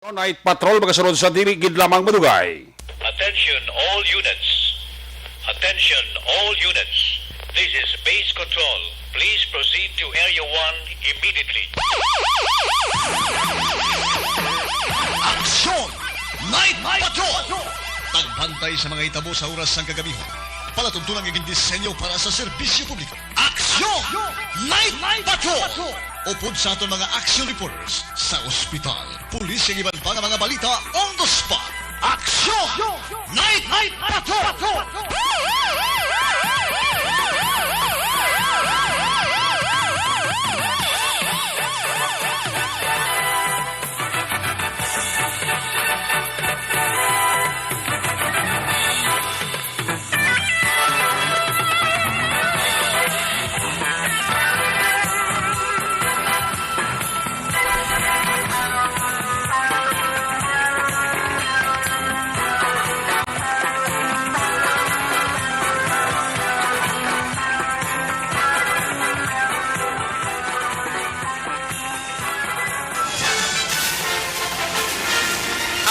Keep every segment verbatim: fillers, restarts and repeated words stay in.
Night Patrol, magasunod sa dili gid lamang madugay. Attention all units. Attention all units. This is base control. Please proceed to Area one immediately. Aksyon! Night Patrol! Pagbantay sa mga hitabo sa oras sang kagabihan. Palatuntunan nga gindisenyo para sa serbisyo publiko. Aksyon! Night Patrol! Upod sa aton mga action reporters sa ospital, pulis, kag iban pa nga mga balita on the spot. Aksyon! Night Patrol!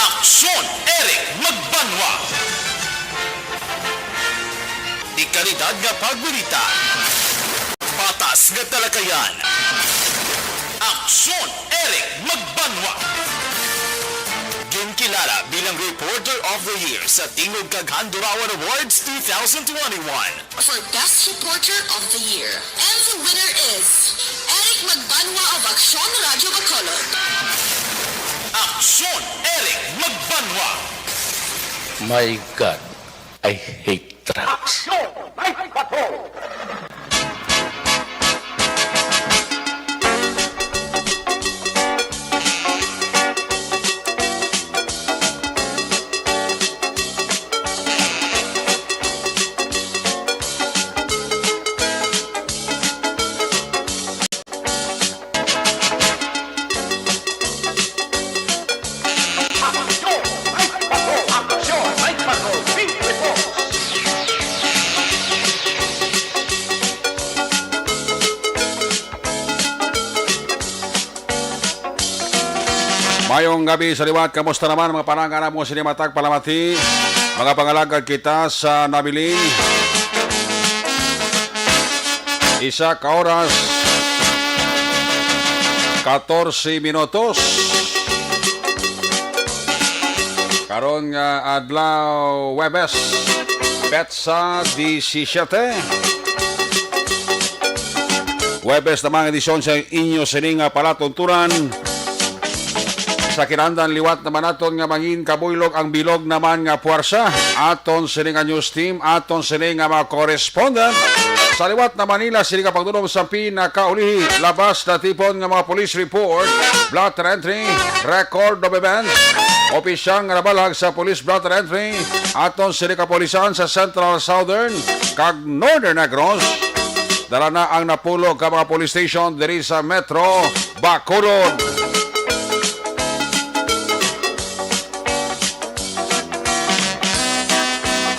Aksyon, Eric Magbanwa. Dekalidad nga pagbalita. Patas nga talakayan. Aksyon, Eric Magbanwa. Ginkilala bilang Reporter of the Year sa Tingog kag Handurawan Awards two thousand twenty-one. For Best Reporter of the Year. And the winner is Eric Magbanwa of Aksyon Radio Bacolod. Aksyon, Eric Magbanwa. My God, I hate drugs. Aksyon! Night Patrol! Mayong gabi sa liwat. Kamusta naman, mga panangga, mo sini matag palamati? Mga pangalagad kita sa nabilin. Isa ka oras, katorse minutos. Karon nga adlaw, Huwebes, petsa disisiete. Huwebes naman ang edisyon sa inyo sini nga palatuntunan. Sa kinahanglan, liwat naman naton nga mangin kabuylog ang bilog naman nga puwersa. Aton sini nga news team, aton sini nga mga correspondent. Sa liwat na Manila, sini nga pagdulom sa pinakaulihi, labas na tipon nga mga police report, blotter entry, record of event, opisyal nga nabalag sa police blotter entry, aton sini kapulisan sa Central, Southern, kag Northern Negros. Dala na ang napulo ka mga police station diri sa Metro Bacolod.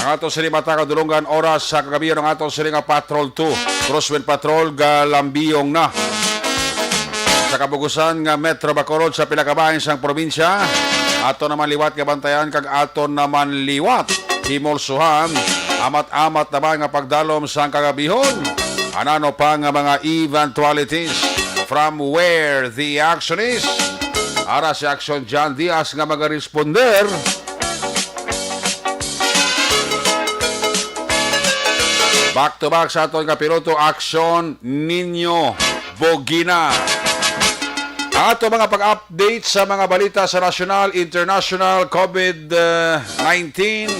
Ang ato sini mata kadulungan oras sa kagabi ang ato sini nga Patrol two, Crosswind Patrol galambiyong na. Sa kabugusan nga Metro Bacolod sa pinakabahin sang probinsya, ato naman liwat nga bantayan kag ato naman liwat himulsuhan, amat-amat naman nga pagdalom sang kagabihon. Anano pa nga mga eventualities from where the action is. Ara si Action John Diaz nga magaresponder. Back to back sa aton nga piloto, Action Nino Bogina. Ato mga pag-update sa mga balita sa nasyonal, international, COVID nineteen,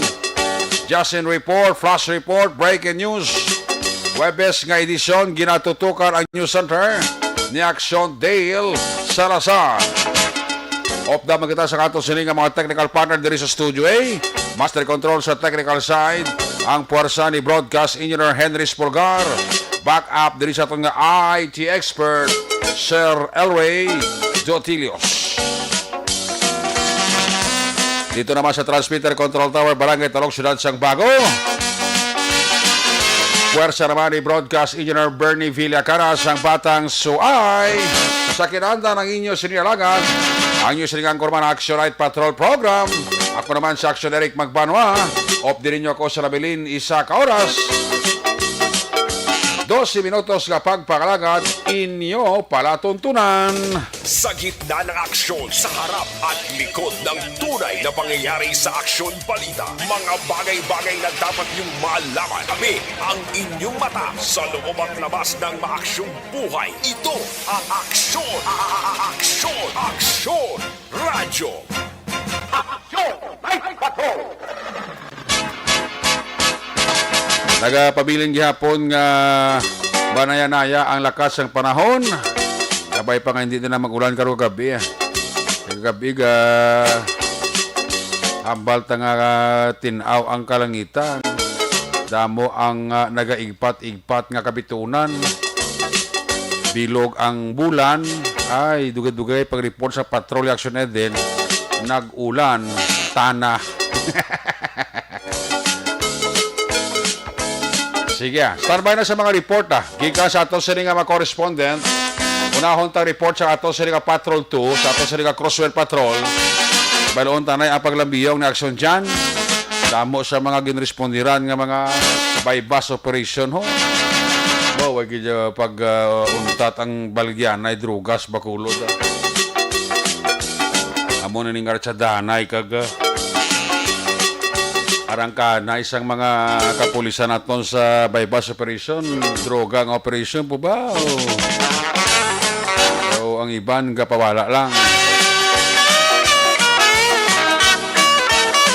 Justin Report, Flash Report, Breaking News. Huwebes nga edisyon, ginatutukan ang News Center ni Action Dale Salazar. Off naman kita sa ato sini nga mga technical partner diri sa Studio A. Master control sa technical side, ang puwersa ni Broadcast Engineer Henry Spolgar. Back up diri sa aton nga I T expert, Sir Elway Dotilios. Dito naman sa Transmitter Control Tower, Barangay Talog, Siyudad sang Bago. Puwersa naman ni Broadcast Engineer Bernie Villacaras, ang batang suay. Sa kinanda ng inyo sinialagan, ang inyo siningang kurman Action Night Patrol Program. Ako naman si Action Eric Magbanwa. Updi ninyo ako sa nabilin isa ka oras. Dose minutos nga pagpangalagad, inyo palatuntunan. Sa gitna ng aksyon, sa harap at likod ng tunay na pangyayari sa Aksyon Balita, mga bagay-bagay na dapat niyong malaman. Kami ang inyong mata sa loob at labas ng maaksyong buhay. Ito ang Aksyon, Aksyon, Aksyon Radyo. Aksyon Night Patrol! Nagapabilin gihapon nga banaya-naya ang lakas sang panahon. Kabay pa nga hindi na mag-ulan karong gabi, ah. Kagabi ga hambal ta nga tin-aw ang kalangitan. Damo ang, ah, nagaigpat-igpat nga kabitunan. Bilog ang bulan. Ay, dugay-dugay pag-report sa Patrol Action Eden. Nag-ulan. Tana. Sige, ah. Standby na sa mga report, ah. Gikan sa ato sini nga mga correspondent. Unahon ta report sa ato sini nga Patrol two, sa ato sini nga Crosswind Patrol. Baloon tanay ang paglambiyong ni Action Jan. Damo sa mga ginrespondiran nga mga buy-bust operation, ho. Ba, wa gid, ah, pag, ah, untat ang baligyanay, drugas, bakulod, ah. Amo na ning artsadanay kag, ah, arangkana isang mga kapulisan naton sa buy-bust operation, droga nga operation po ba? O, o ang iban gapawala lang.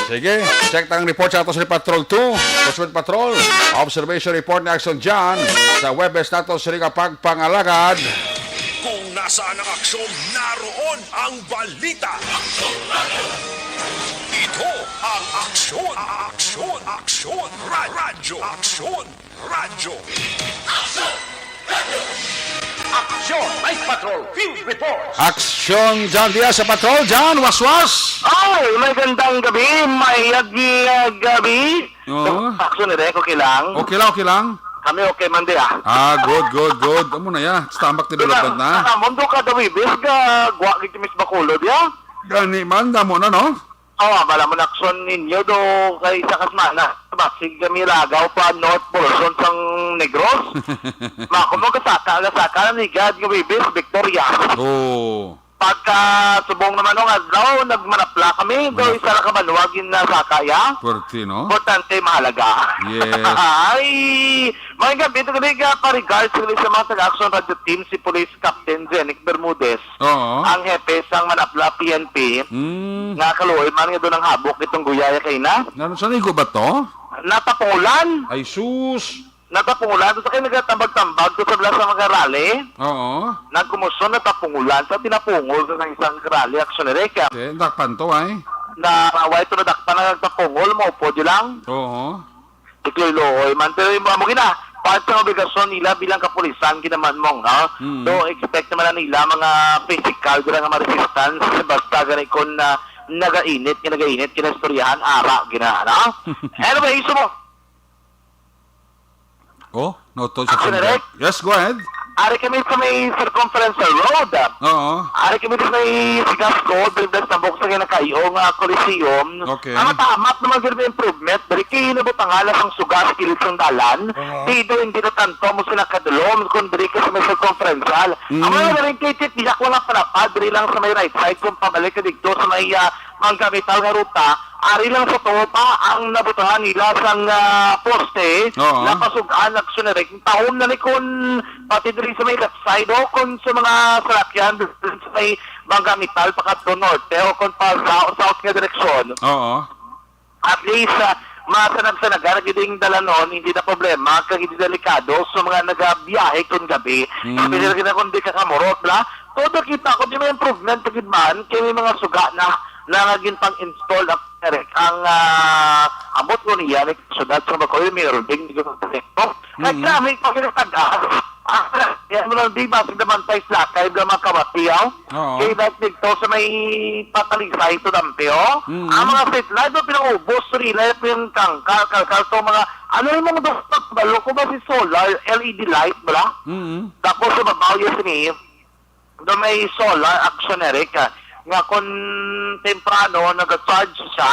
Sige, check ta ang report sa ato sa Patrol two, Patrol Patrol. Observation report ni Action John sa Webes nato sa Liga Pagpangalagad. Kung nasaan ang aksyon, naroon ang balita. Ito ang Aksyon, Aksyon, Aksyon, Ra- Radyo, Aksyon, Radyo. Aksyon! Night Patrol Field Reports! Aksyon, John Diaz sa Patrol. John, waswas! Ay, may gandang gabi, may aging gabi. Oo. Aksyon, Direk, okay lang? Okay lang, okay lang. Kami okay man di, ah. Ah, good, good, good. Amo na ya. Stomach development na. Sa mundo kada Webes, ga, gwa, gid, Miss Bacolod, ya. Gani man, damo na, no? Oh, bala mo na aksyon ninyo do kay isa ka semana. Basig kami lagaw pa north portion sang Negros. Mako mo kasaka, kasaka na ni Gad nga Webes, Victoria. Oh. Pagka subong naman nung adlaw, nagmanapla kami. Do Manap- isa ra ka banwa ginasaka ya. Pwerte, no? Importante, mahalaga. Yes. Ay, may gabi, ito gabi ka, pa-regards sa mga taga-action radio team, si Police Captain Zenic Bermudez. Oo. Ang hepe sang Manapla P N P, Mm. nga kaluoy man nga doon ang habok itong guyaya kay na. Ano, sa ligo ba to? Natapungulan. Ay, sus. Natapungulan. Sa kayo nagtambag-tambag to sa bala sa mga rally. Oo. Nagkumuson, natapungulan. Sa tinapungol sa isang rally, action ni Reka. Okay, dakpan to, ay. Na, why to nadakpan na nagtapungol, maupo di lang. Oo. Tikloy-looy man. Pero yung mga mo gina, part sa obligasyon nila bilang kapulisan, ginaman mong, ha? Mm. So, expect naman na nila mga physical, dira nga mga resistance, basta gani kung, ah, nagainit, nga nagainit, kinastoryahan, ara, gina, ano? Anyway, so mo. Oh, no, to sa Action, Direk? Yes, go ahead. Ari kami sa may Circumferential Road. Oo. Ari kami sa may Sigasco, diri sa bukod sa ginakayo nga Coliseum. Okay. Ang matamat naman gid may improvement, diri kay nabutangala sang suga sa kilid sang dalan. Oo. Di do hindi na tanto mo sila kadulom kung diri ka sa may Circumferential. Mm. Ang mga diri kay titiyak wala pa na pa, diri lang sa may right side kung pabalik ka dito sa may, ah, Mangga Metal nga ruta. Ari lang sa tuo pa ang nabutangan nila sang, ah, poste. Oo. Napasugan, action na rin. Tahom na ni kun pati diri sa may left side o kun sa mga salakyan diri sa may Mangga Metal pakadto norte o kun pa sa south nga direksyon. Oo. At least, ah, masanag-sanagan na gid ang dalanon, hindi na problema, kag hindi delikado sa mga nagabiyahe kun gabi. Mm. Especially na kun di ka kamurot, bla. Todo kita ko di may improvement gid man, kay may mga suga na, na nga ginpang-install ang Eric, ang, ah, ambot ko niya, ni syudad sa Bacolod, Mayor Ding, di ko sa Kay Mm. kami, pag pinagtagaan, Ah, yan mo lang, di ba? Sige naman, tayo sila, kayo lang mga kawati, oh. Oo. Kaya like dito sa may patalisay, ito dampi, oh. Mm. Ang mga street light, oh, pinangubos, relay, yung kangkal, kalkal, to mga, ano yung mga doktor, balo ko ba si solar, L E D light, bala? Mm. Tapos sa babaw, yes, ni, do may solar, action, Eric, ah, nga kung temprano, nag-charge siya,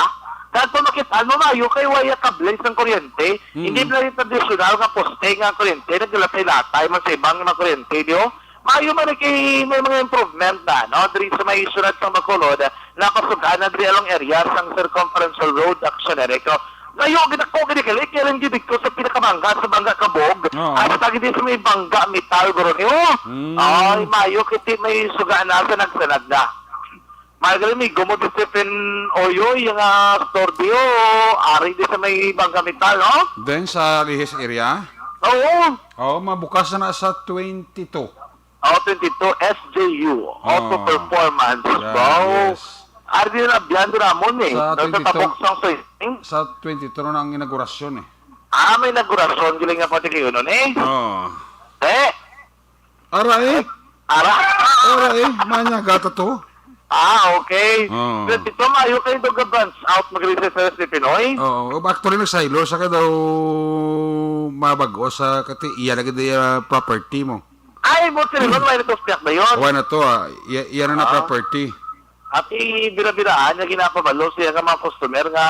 dato makita mo, mayo kay waya kable sang kuryente. Mm. Hindi na yung tradisyonal nga poste nga kuryente, naglatay-latay man sa ibang mga kuryente, di, oh. Maayo man kay may mga improvement na, no? Diri sa may syudad sang Bacolod, napasugaan na diri along area sang Circumferential Road, action, Eric. Maayo, gid ako, gid kali, kaya lang gid ko sa pinakamangga sa Bangga Kabog. Oo. Ay, sa tagi di sa may Bangga Metal, bro, niyo. Mm. Ay, maayo, kiti may sugaan na sa nagsanag na. Maayo, gali, may gumo di Stephen Oyoy, yung, ah, store di, oh, ari di sa may Bangga Metal, no? Then sa Lihis area? Oo. Oh, mabukas na sa twenty-two. Oh, twenty-two, S J U. Auto Oh. Performance. Yan, Wow. Yes. Ari din na Bian Ramon eh. Sa Doon sa twenty-two, tabok sang swing. Sa twenty-two na ang inaugurasyon eh. Ah, may inaugurasyon. Giling nga pati kayo nun eh. Oh. Eh. Ara eh. Ara. Ara eh. Manya gata to. Ah, okay. Oh. Pero dito, maayo kayo doon ka branch out mag-recess sa si Pinoy. Oo. Actually, nagsaylo sa ka daw mabago sa kati iya lagi di, ah, property mo. Ay, mo sila nun, may natosyak na yun. Wala na to, ah. Iya, iya na na Ah. property. At ibira-biraan nga ginapabalo siya nga mga customer nga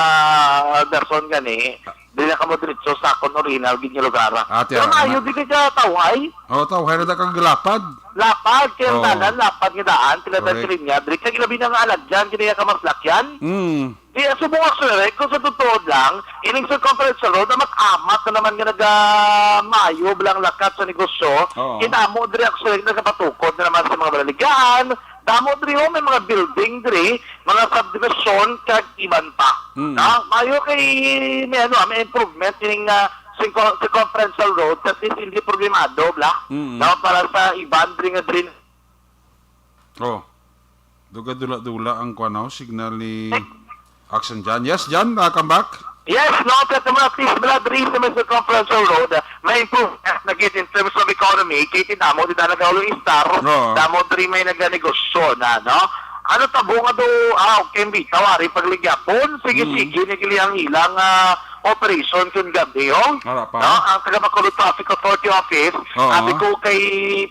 dason gani, di na kamo diretso sa akon original gid nga lugar. Ah, Pero tiyan, maayo, ma- di ka tawhay. Oh, tawhay na da kang lapad. Lapad, kaya ang Oh. dalan, lapad nga daan, pila Correct. daan linya. Diri ka ginabi na nga alagyan, gini ka maslakyan. Mm. Di, subong actually, kung sa totoo lang, ining circumferential road, amat-amat na naman nga naga-, maayo bala ang lakat sa negosyo. Oo. Kinamo diri actually, nagapatukod na naman sa mga balaligaan. Damo diri, oh, may mga building diri, mga subdivision, kag iban pa. Mm. Na, maayo kay, may ano, ah, may improvement ining, ah, circum-, circumferential road, kasi hindi problemado, bla. Mm. Na, para sa iban diri nga diri. Oh. Duga dula-dula ang kuan, oh, signal ni Eh. Action John. Yes, John, welcome back. Yes, no, pero mga please, bla, diri sa may circumferential road, ah, may improvement na gid in terms of economy. Kay tinamo, di na nag-All Star, Oo. damo diri may naganegosyo na, no? Ano tabo nga do, ah, okay, bitaw, ari pagligyapon, sige, Mm. sige, ni kili ang ilang, ah, operation kun gabi, oh. Wala pa. No? Ang taga Bacolod Traffic Authority Office, Oo. abi ko kay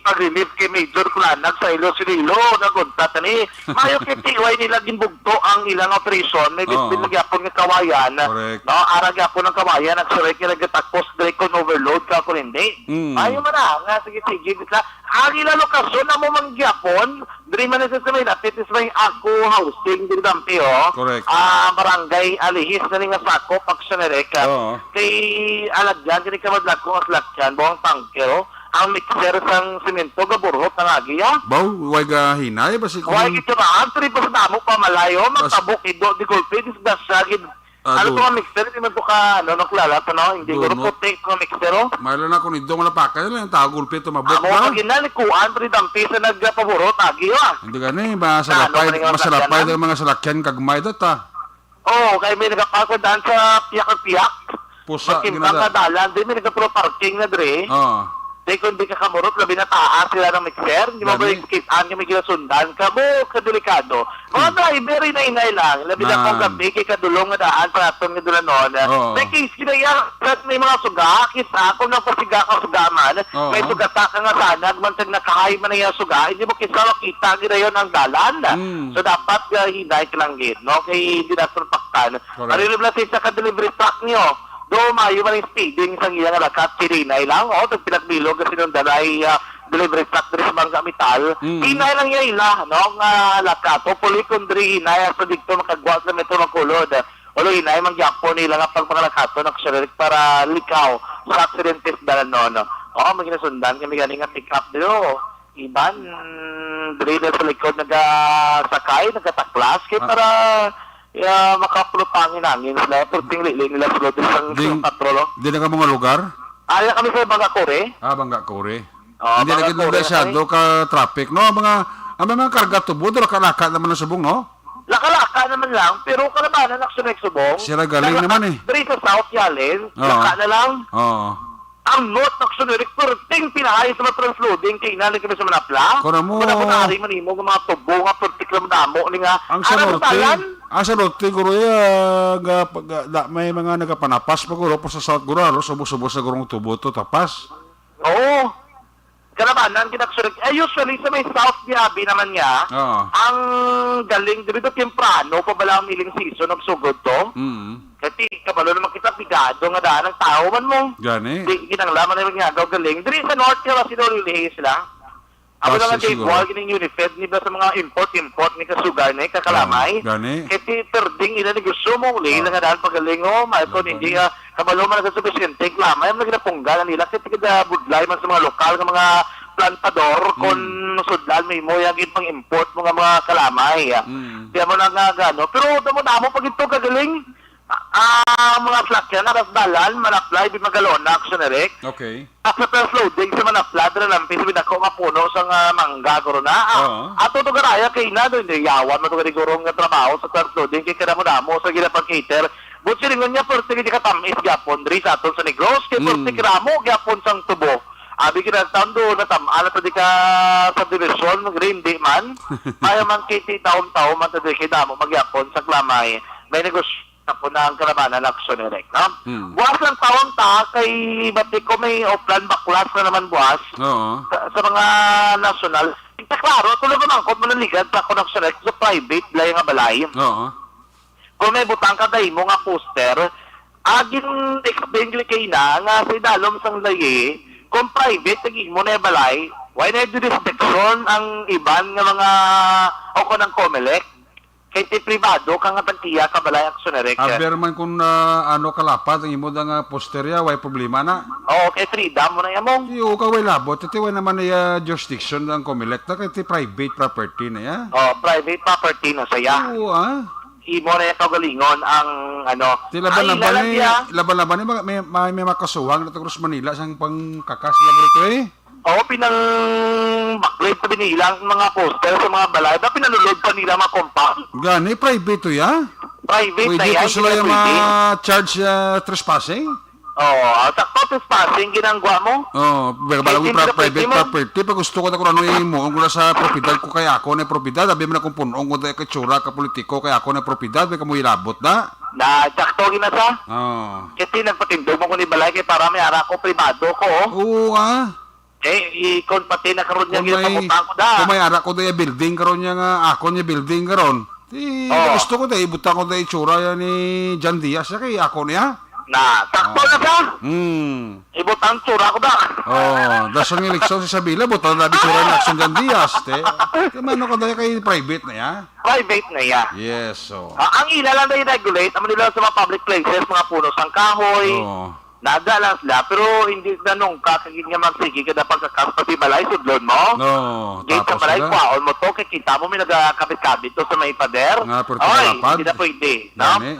pag-relief kay Major Kulanag sa Iloilo, Iloilo, naguntat ani. Maayo kay T Y nila ginbugto ang ilang operation, may Oo. bitbit na gyapon nga kawayan. Correct. No, ara gyapon ang kawayan, nagsuray kay nagatakos diri kon overload ka kon hindi. Mm. Maayo man na, nga sige, sige, basta ang ilang lokasyon amo man gyapon, diri man sa may lapit is may Ako Housing, diri dampi, oh. Correct. Ah, Barangay Alihis na ni nga sakop, Action Eric, ah. Oo. Kay alagyan, kini ka madlagko nga salakyan, buang tanker, oh. Ang mixer sang semento, gaburhot ang agi, ah. Baw, way ga hinay, basi Why kung gid ka ba? Ang trip sa damo pa malayo, Bas- magtabok, ido, di gulpi, disgrasya, gid. Ah, Ano do- to nga mixer? Hindi man to ka, ano, naklala to, no? Hindi Do ko not. puti to nga mixer, oh. Mahal na kung ido, wala pa ka, lang tao gulpi, tumabok Amo na. Kag ina, ni kuan, pre, dampi sa nagpaburot, agi, ah. Hindi gani, Sa ano masalapay, ka rin ang masalapay salakyan, ang mga salakyan, kag may dot, ah. Oo, kay may nagapakod daan sa piyak-piyak. Pusa, Magkimbang ginada. nga dalan, di may nagapro parking na, dre. Oo. Di kung di ka kamurot, labi na taas sila ng mixer, di mo ba Gani. yung kitaan nga may ginasundan ka? Bo, kadelikado. Mga Hmm. driver, inay-inay lang, labi na Na. kung gabi, kay kadulong nga daan, sa aton nga dulanon. Oo. May case, kinaya, may mga suga, kita, kung nang pasiga ka, suga man, Oo. may sugata ka nga sanag, man, tag nakahay man na yung suga, hindi mo kisa makita, ginayon ang dalan. Hmm. So, dapat, uh, hinay ka lang gid, no? Kay hindi na sulpaktan. Correct. Ari na sa ka delivery truck niyo. Do, maayo man yung speeding sa iya nga lakat, kirinay lang, oh, tag pinagbilog kasi nung dalay, ah, delivery truck diri sa Bangga Metal. Mm. Hinay lang iya ila, no, nga lakat. Hopefully, kung diri hinay, sa dito makagwa sa Metro Bacolod. Ulo hinay, man gyapon nila nga pag mga lakaton, actually, para likaw sa aksidente sa dalan, no, no. Oh, may ginasundan kami gani nga pick up dito. Iban, diri na sa likod nagasakay, nagataklas, kay Ah. para, ya, makapulot ang hangin sila, perting lili nila sulod sa Ding, patrol, oh. Di na ka mga lugar? Aya kami sa Bangga Kore. Ah, Bangga Kore. Oh, Hindi Bangga lagi Kore na masyado kami. ka traffic, no? Ang mga, ang mga karga tubo, do, laka-laka naman ang subong, no? Laka-laka naman lang, pero kalabanan na sa subong. Sila galing Laka-, naman eh. Diri sa South Yalin, Oo. laka na lang. Oo. Ang North Action Director, ting pinahay sa mga transloading kay inali kami sa Manapla. Kung amo, Kung ako naari man imo nga mga tubo nga pertik lang damo ni nga Ang sa ara sa Norte, dalan. Ang sa Norte, guro, ya, ga, ga, da, may mga nagapanapas pa, guro, pa sa South, guro, halos ubos-ubos na, guro, ang tubo to, tapas. Oo. Kalabanan, kinaksurik. Eh, usually, sa may South, di abi naman nga, Oo. ang galing, dito temprano, pa bala ang milling season, nagsugod to. Mm. Kasi, kabalo naman kita, pigado nga daan ang tao man mo. Gani. Di, kinanglaman naman nga, gaw galing. Diri sa North, kaya sila ulilihi sila. Amo Ah, lang ang si-, siguro. Wall, gining Unifed, ni ba sa mga import-import, ni kasugar, ni kakalamay. Ah, gani. Kasi, perding ila negosyo mo, uli Ah. lang nga daan pagaling, oh, may Ah, kon hindi, gani. ah, kabalo man ang sufisyente, klamay, ang nagkinapunggan nila, kasi tigabudlay man sa mga lokal nga mga plantador, kon Hmm. sudlan mo imo, yung pang-import mo nga mga kalamay, ah. Hmm. Kaya mo na nga, gano. Pero, damo-damo pag ito, kagaling, ah, mga sakyan, aras dalan, Manapla, di magalona, Action Direct. Okay. At sa transloading sa Manapla, dira lang, pis, may dako nga puno sa nga mangga, guro na. Ah, Oo. ato to garaya kay na, doon, yawan mo to gani, guro, nga trabaho sa transloading, kay kadamo-damo sa ginapang cater. But silingon niya, pwerte gid katamis gyapon diri sa aton sa Negros, kay Mm. pwerte kiramo gyapon sang tubo. Abi kinatando, natam-an na to di ka subdivision, hindi man. Kaya man kay ti taon-taon man to di kay damo magyapon sa klamay. May negosyo na po na ang kalabanan na Action Direct, no? Hmm. Buwas lang taon ta, kay bati ko may Oplan Baklas na naman buwas Oo. sa, sa mga national. Ito klaro, tulo ka mangkot mo naligad sa Action Direct sa private, bilay nga balay. Oo. Kung may butang ka dahil mo nga poster, agin explain ko kay na nga sa idalom sang layi, kung private ang imo na balay, why na jurisdiction ang iban nga mga o kung ang Comelec? Kay ti pribado ka nga tag-iya ka balay, Action Direct. Aber man kung, ah, ano, kalapad ang imo da nga poster ya, way problema na. Oo, kay freedom mo na yan, mong. Iyo, ka way labot. Ito way naman iya jurisdiction ang Comelec na, kay ti private property na ya. Oh, private property na saya. Oo, ah. Imo na yung kagalingon ang, ano, Ti laban-laban ang ilalang ni, niya. Laban-laban ni, may, may, may makasuhang na to, Cruz Manila, sang pangkakas na, bro, to, eh. Oo, pinang baklay sa binilang mga poster sa mga balay. Ba, pinalulod pa nila mga compound? Gani, private to ya? Private Pwede na yan, to sila hindi yung pwede. Mga charge, ah, trespassing? Oo, ah, sakto, trespassing, ginangwa mo. Oh, pero Hindi balang na pra-, pwede private mo. Property, pag gusto ko na kung ano yung mo, kung sa propiedad ko kaya ako na propiedad, abi man akong punong ko dahil katsura ka politiko kaya ako na propiedad, may kamoy labot na. Na, sakto, ginasa. Oh. Kasi nagpatindog mo ko ni balay kay para may ara ko, pribado ko, oh. Oo, ah. Eh, i-, kon pati na karon niya Kung may, ginapamutang ko da. Kung may ara ko da yung building karon niya nga, ako niya building karon. Di, Oo. Gusto ko da, ibutang ko da itsura yan ni John Diaz, siya kay ako niya. Na, sakto Oh. na sa. Hmm. Ibutang tsura ko da. Oh, dason ng eleksyon si Sabila, butang na itsura ni Action John Diaz, te. Di man ako da kay private na ya. Private na ya. Yes, so. Ah, ang ila lang na i-regulate, amo nila sa mga public places, mga puno sang kahoy. Oo. Naga lang sila, pero hindi na nung kakagin nga magsige ka na pagkakas pati balay, sudlon mo. No, Di sa tapos balay, sila. Kwaon mo to, kay kita mo may nagakabit-kabit to sa may pader. Nga, pero Oy, malapad. Hindi na pwede, no? Gani.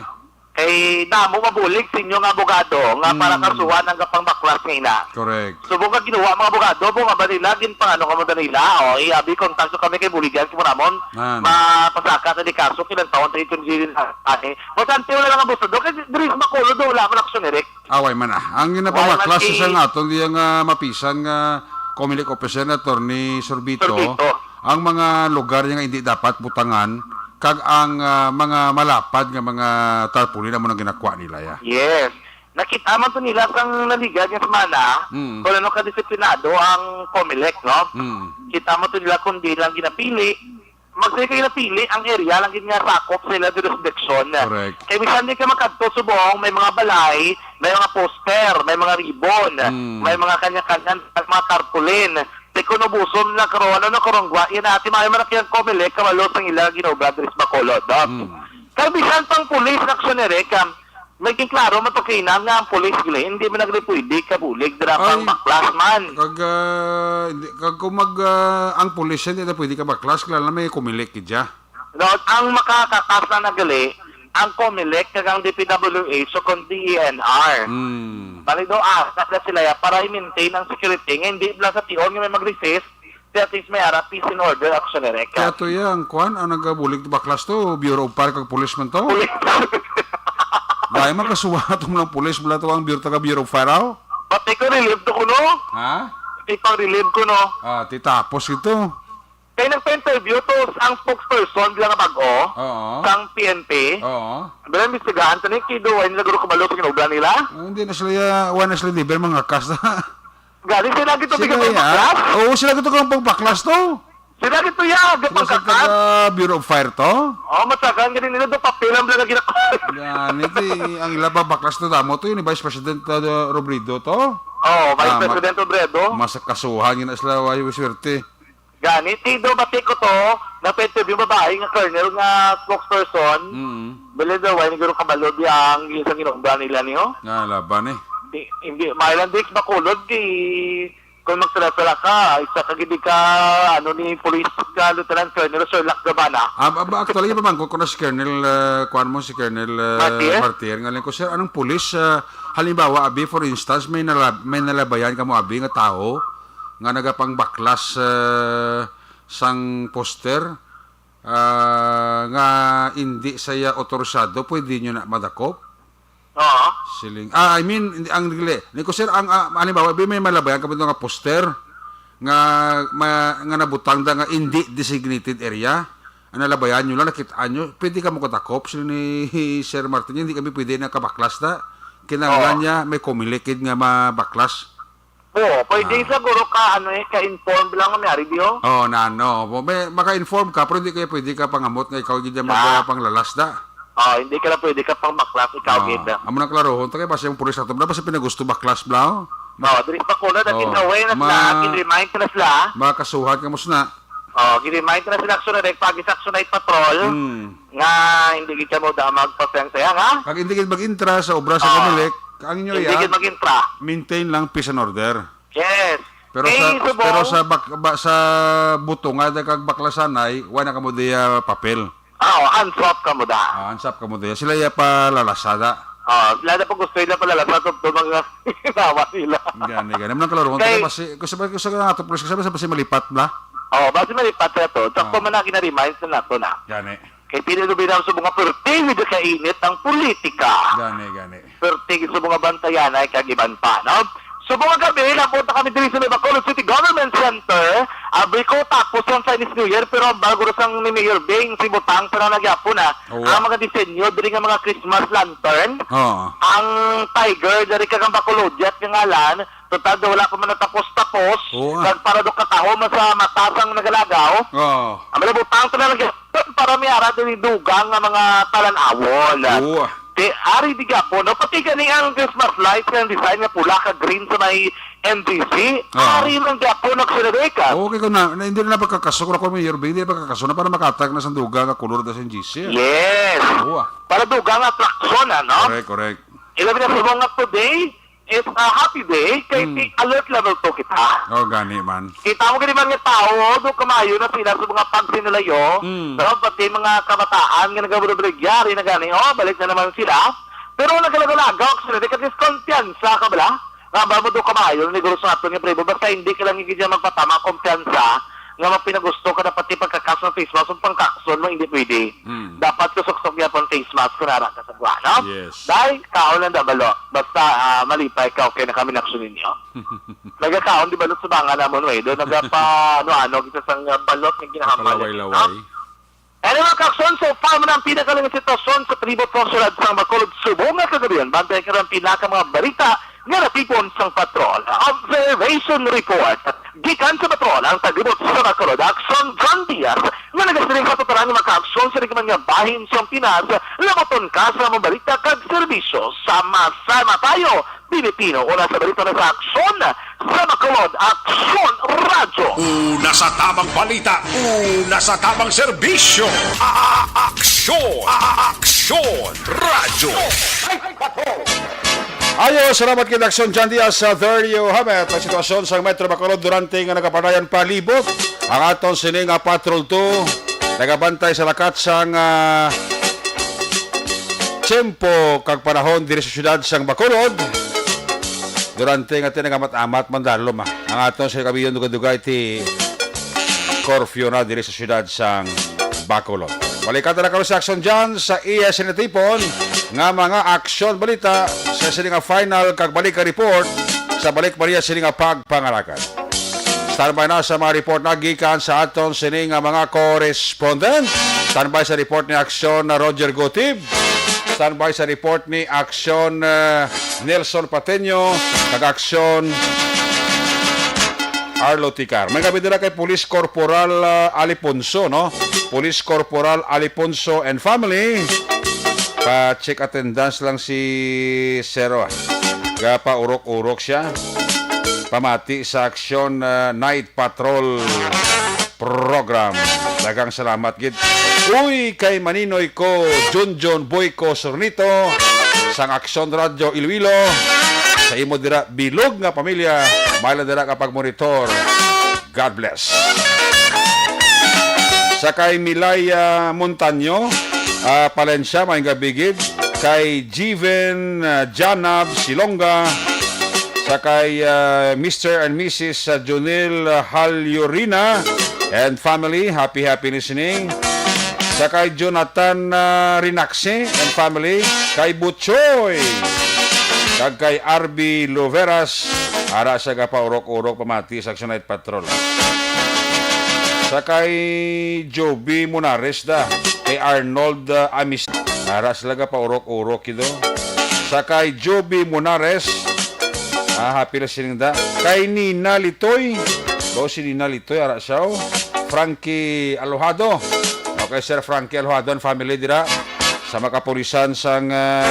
Kay damo mabulig sa inyo nga abogado nga para Mm. kasuhan ang kapangbaklas nga ina. Correct. Subong ka ginawa mga abogado, mo nga ba nila, ginpangano ka mo na nila? O, iabi, kontakto kami kay Buligan, si Muramon. Nan. Mapasaka na di kaso, kilang taon tayo itong gilin, ani. Basta ang tiyo na lang ang gusto do, kay diri sa Bacolod, wala man aksyon, Eric. Away man, ah. Ang Wala man ginapamaklas si sa nga aton diya nga mapisan nga Comelec officer na Attorney Sorbito, Sorbito. Ang mga lugar niya nga hindi dapat butangan, kag ang, ah, mga malapad nga mga tarpaulin amo nang ginakuha nila, ya. Yes. Nakita man to nila sang naligad nga semana, Mm. kung ano kadisiplinado ang Comelec, no? Mm. Kita mo to nila kung di lang ginapili, Magsige kayo napili ang area lang gid nga sakop sa ila jurisdiction. Correct. Kay bisan di ka makadto subong, may mga balay, may mga poster, may mga ribbon, Mm. may mga kanya-kanya, mga tarpaulin. Di ko nubuson na karon, ano, karong gwa, yan ati, may man ang Comelec, kabalo sang ila ginobra diri sa Bacolod, no? Mm. Kay bisan pang pulis na aksyon ni Rick, um, May klaro man to kay na nga ang pulis gali, hindi man nagli pwede ka bulig dira pang Ay, baklas man. Kag, ah, hindi, kag kung mag, ah, ang pulis, hindi na pwede ka baklas, kilala may Comelec gid siya. No, ang makakakas na nagali, ang Comelec kag ang D P W H o kung D E N R. Hmm. Bali do, ah, na sila ya para i-maintain ang security. Nga hindi lang sa tion nga may mag-resist, Kaya at least may ara, peace and order action, Eric. Kaya to ya, ang kwan, ang nagabulig baklas to, Bureau of Fire kag pulis man to. Pulis. Dahil makasuwa itong mga pulis, mula to ang Bureau, taga Bureau of Fire, aw? Pati ko relieved ko, no? Ha? Pati pang relieved ko, no? Ah, ti tapos ito. Kay nagpa-interview to ang spokesperson bilang nga bag-o Oo. sang P N P. Oo. Bilang imbestigahan to ni Kido, ay nila guro kabalo sa ginobra nila. Oh, hindi na sila, ah, wala na sila liver, mga kas na. Gani sila gito Sila bigyan ng ya. baklas? Oo, sila gito kang pagbaklas to. Sila gito ya, Sila sa gapangkakat. taga Bureau of Fire to. Oh, matsakan gani nila do papel ang bilang nga ginakuha. Yan, ito eh, ang ila ba baklas to damo to, yun, ni Vice President uh, Robredo to. Oh, Vice Ah, ma- President Robredo. Mas kasuhan yun na sila, way swerte. Gani, ti do bati ko to, napa-interview babae nga colonel nga spokesperson. Mm. Bili daw, ay naguro kabalo di ang isang ginugdan nila niyo. Nga, laban eh. Di, hindi, mailan di bakulod di, kung magsala-sala ka, isa ka gid ka, ano ni, police ka, Lieutenant Colonel Sherlock Gabana. Ah, ba, ba, actually, pamangkot ko na si Colonel, ah, kuwan mo, si Colonel, ah, Martir? Martir. Nga lang ko, "Sir, anong pulis, ah, halimbawa, abi, for instance, may nalab-, may nalabayan ka mo, abi, nga tao, nga nagapangbaklas, ah, sang poster, ah, nga indi saya otorisado, pwede nyo na madakop?" Oo. Siling, ah, I mean, hindi, ang dili. Ni ko, sir, ang, ah, halimbawa, bi may malabayan ka ba nga poster nga, ma-, nga nabutang da nga indi designated area, ang nalabayan nyo lang, nakitaan nyo, pwede ka mo kadakop, sila ni Sir Martin, hindi kami pwede na kabaklas na. Kinahanglan Oo. niya, may kumilikid nga mabaklas. Oo, pwede Ah. siguro ka, ano eh, ka-inform lang kung may ari diyo. Oo, na, no. May, maka-inform ka, pero hindi kaya pwede ka pangamot nga ikaw gid ang Ah. magpanglalas da. Oh, hindi ka na pwede ka pang baklas, ikaw Oo. gid. Amo nang klarohon, ta kay basta yung pulis ato, basta pinagusto baklas, bla, oh. Oh, diri pa ko na, dati Oo. sa way na Ma-, sila, kin-remind na sila. Makasuhan ka mo sina. Oh, gin-remind na sila, action na, pag-isa action na patrol. Hmm. Nga, hindi gid ka mo da magpasensya, ha? Kag hindi gid mag-intra sa obra sa Ah. Comelec, ang inyo Hindi iya, gid mag-intra. Maintain lang peace and order. Yes. Pero Eh, sa, subong. Pero sa bak-, ba, sa buto nga da kag baklasanay, wala ka mo diya papel. Ah, oh, ansop ka mo da. Ah, ansop ka mo diya. Sila iya palalasada. Ah, sila na pag gusto nila palalasa, to, to mga ginawa nila. Gani, gani. Manang kalaro, Kay kaya basi, kung sa, kung sa nga ato, pulis, kasi basi malipat na. Oh, basi malipat na to. Sa Ah. man na gina-remind sa nato na. Gani. Kay pili lubi na sa mga perti, medyo kainit ang politika. Gani, gani. Perti sa mga bantayanay kag iban pa, no? Subong nga gabi, napunta kami diri sa may Bacolod City Government Center. Abri ko, tapos ang Chinese New Year, pero ang bago sang ni Mayor Bing, si Butang, pero nagyapon na. Oo. Ang mga disenyo diri nga mga Christmas lantern, Oo. ang tiger, diri kag ang Bacolodiat nga ngalan, total daw wala pa man natapos-tapos, Oo. kag para do katahom sa mata sang nagalagaw. Oo. Ang mga Butang, to na nagyapon para may ara diri dugang nga mga talan-awon. Oo. Ti, ari di gyapon, no? Pati gani ang Christmas lights nga design nga pula kag green sa may M G C, Ah. ari man gyapon nagsilabay ka. Okay ko na, na, hindi na pagkakaso, kung ako may Irving, hindi na pagkakaso na para makatag na sa duga nga kulor na sa M G C. Yes. Oo, ah. Para dugang attraction, ano? Correct, correct. Ilabi na sa mga today, it's a happy day, kay Hmm. ti alert level two kita. Oh, gani man. Kita mo gani man nga tao, do kamayo na sila sa mga pagsinulayo, Hmm. no? Pati mga kabataan nga nagaburubrigyari na gani, oh, balik na naman sila. Pero nagalagalagaw sila, di ka diskontiyansa ka bala? Nga ba mo do kamayo, ni Guru sa aton nga primo, basta hindi ka lang hindi niya magpatama kumpiyansa, nga mapinagusto ka na pati pagkakas ng face mask, ang pangkakson mo, hindi pwede. Hmm. Dapat kasuksok niya pang face mask kung nara ka sa buwan, no? Yes. Dahil kaon lang da balot. Basta, ah, malipay ka, okay na kami na aksyon ninyo. Nagakaon di balot sa banga namon, eh. Doon nagapa, ano-ano, kita sa nga balot nga ginahamal. Kapalaway-laway. No? Ano mga kakson, so far man ang pinakalang sitwasyon sa palibot sa syudad sang Bacolod, subong nga kagabihan. Bantay ka ang pinaka mga balita nga natipon sang patrol. Observation report. Gikan sa patrol ang tagibot sa Bacolod, Action John Diaz, nga nagasiling sa tuturan nga makaaksyon sa nagman nga bahin sang Pinas, labuton ka sa mga balita kag serbisyo. Sama-sama tayo, Pilipino. Una sa balita na sa Aksyon sa Bacolod, Aksyon Radyo. Una sa tamang balita, una sa tamang serbisyo. A-, a-, Aksyon, A-, a-, Aksyon Radyo. Ayo, salamat kay Aksyon John Diaz. Sa there you have it, ang sitwasyon sa Metro Bacolod durante nga nagapadayon palibot ang aton sini nga Patrol two. Nagabantay sa lakat sang, ah, tiyempo kag panahon diri sa siyudad sang Bacolod. Durante nga tinagamat-amat mandalom, ah, ang aton sa kabiyon dugay-dugay ti curfew na diri sa siyudad sang Bacolod. Balikan ta na karon si Action John sa iya sinatipon nga mga aksyon balita sa sini nga final kag balik report Sa balik pa niya sini nga pagpangalakan. Standby na sa mga report na gikan sa aton sini nga mga correspondent. Standby sa report ni Aksyon na Roger Gutib. Standby sa report ni Aksyon, eh, Nelson Pateño, kag Aksyon Arlo Ticar. May gabi dira kay Police Corporal, ah, Aliponso, no? Police Corporal Aliponso and family. Pa-check attendance lang si Sero, ah. Gapaurok-urok siya. Pamati sa Aksyon, ah, Night Patrol Program. Daghang salamat gid. Uy, kay Maninoy ko, Junjun Boy ko, Sornito, sang Aksyon Radyo Iloilo, sa imo dira bilog nga pamilya, may lang dira ka pagmonitor. God bless. Sa kay Milay, ah, Montaño, ah, Palencia, may gabigid. Kay Jiven, ah, Janab Silonga. Sa kay, ah, Mister and Missus, ah, Junil, ah, Halyurina and family, happy, happy listening. Sa kay Jonathan, ah, Rinaxi and family, kay Butchoy, kag kay R B Luveras, ara sa gapaurok-urok pamati sa Action Night Patrol. Sa kay Joby Monares da, kay Arnold, ah, Amis-, ara sila gapaurok-urok ito. Sa kay Joby Monares, ah, happy listening da. Kay Nina Litoy, o si Nina Litoy, ara siya, oh. Frankie Alojado. Okay, Sir Frankie Alojado and family dira sa makapulisan sang, ah,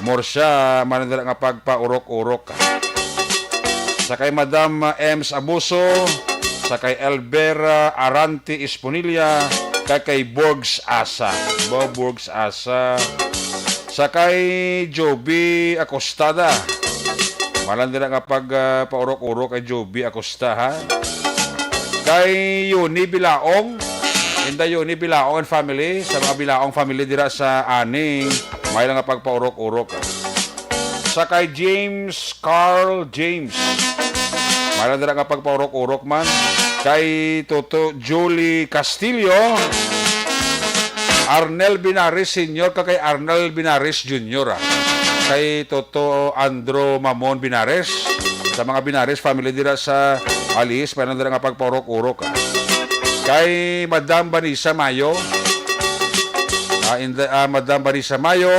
Murcia, man dira nga pagpaurok-urok. Sa kay Madam, ah, Ems Abuso, sa kay Elvera Aranti Esponilla, kay, kay Borgs Asa. Bo Borgs Asa. Sa kay Joby Acostada. Malan dira nga pag, ah, paurok-urok kay Joby Acosta, ha? Kay Yuni Bilaong, Inday Yuni Bilaong and family, sa mga Bilaong family dira sa Aning, may lang nga pagpaurok-urok. Sa kay James Carl James, may lang dira nga pagpaurok-urok man. Kay Toto Julie Castillo, Arnel Binares Senior, ka kay Arnel Binares Junior, ah. Kay Toto Andro Mamon Binares, sa mga Binares family dira sa Alice, pa dira nga pagpaurok-urok, ah. Kay Madam Vanessa Mayo, ah, in the, ah, Madam Vanessa Mayo,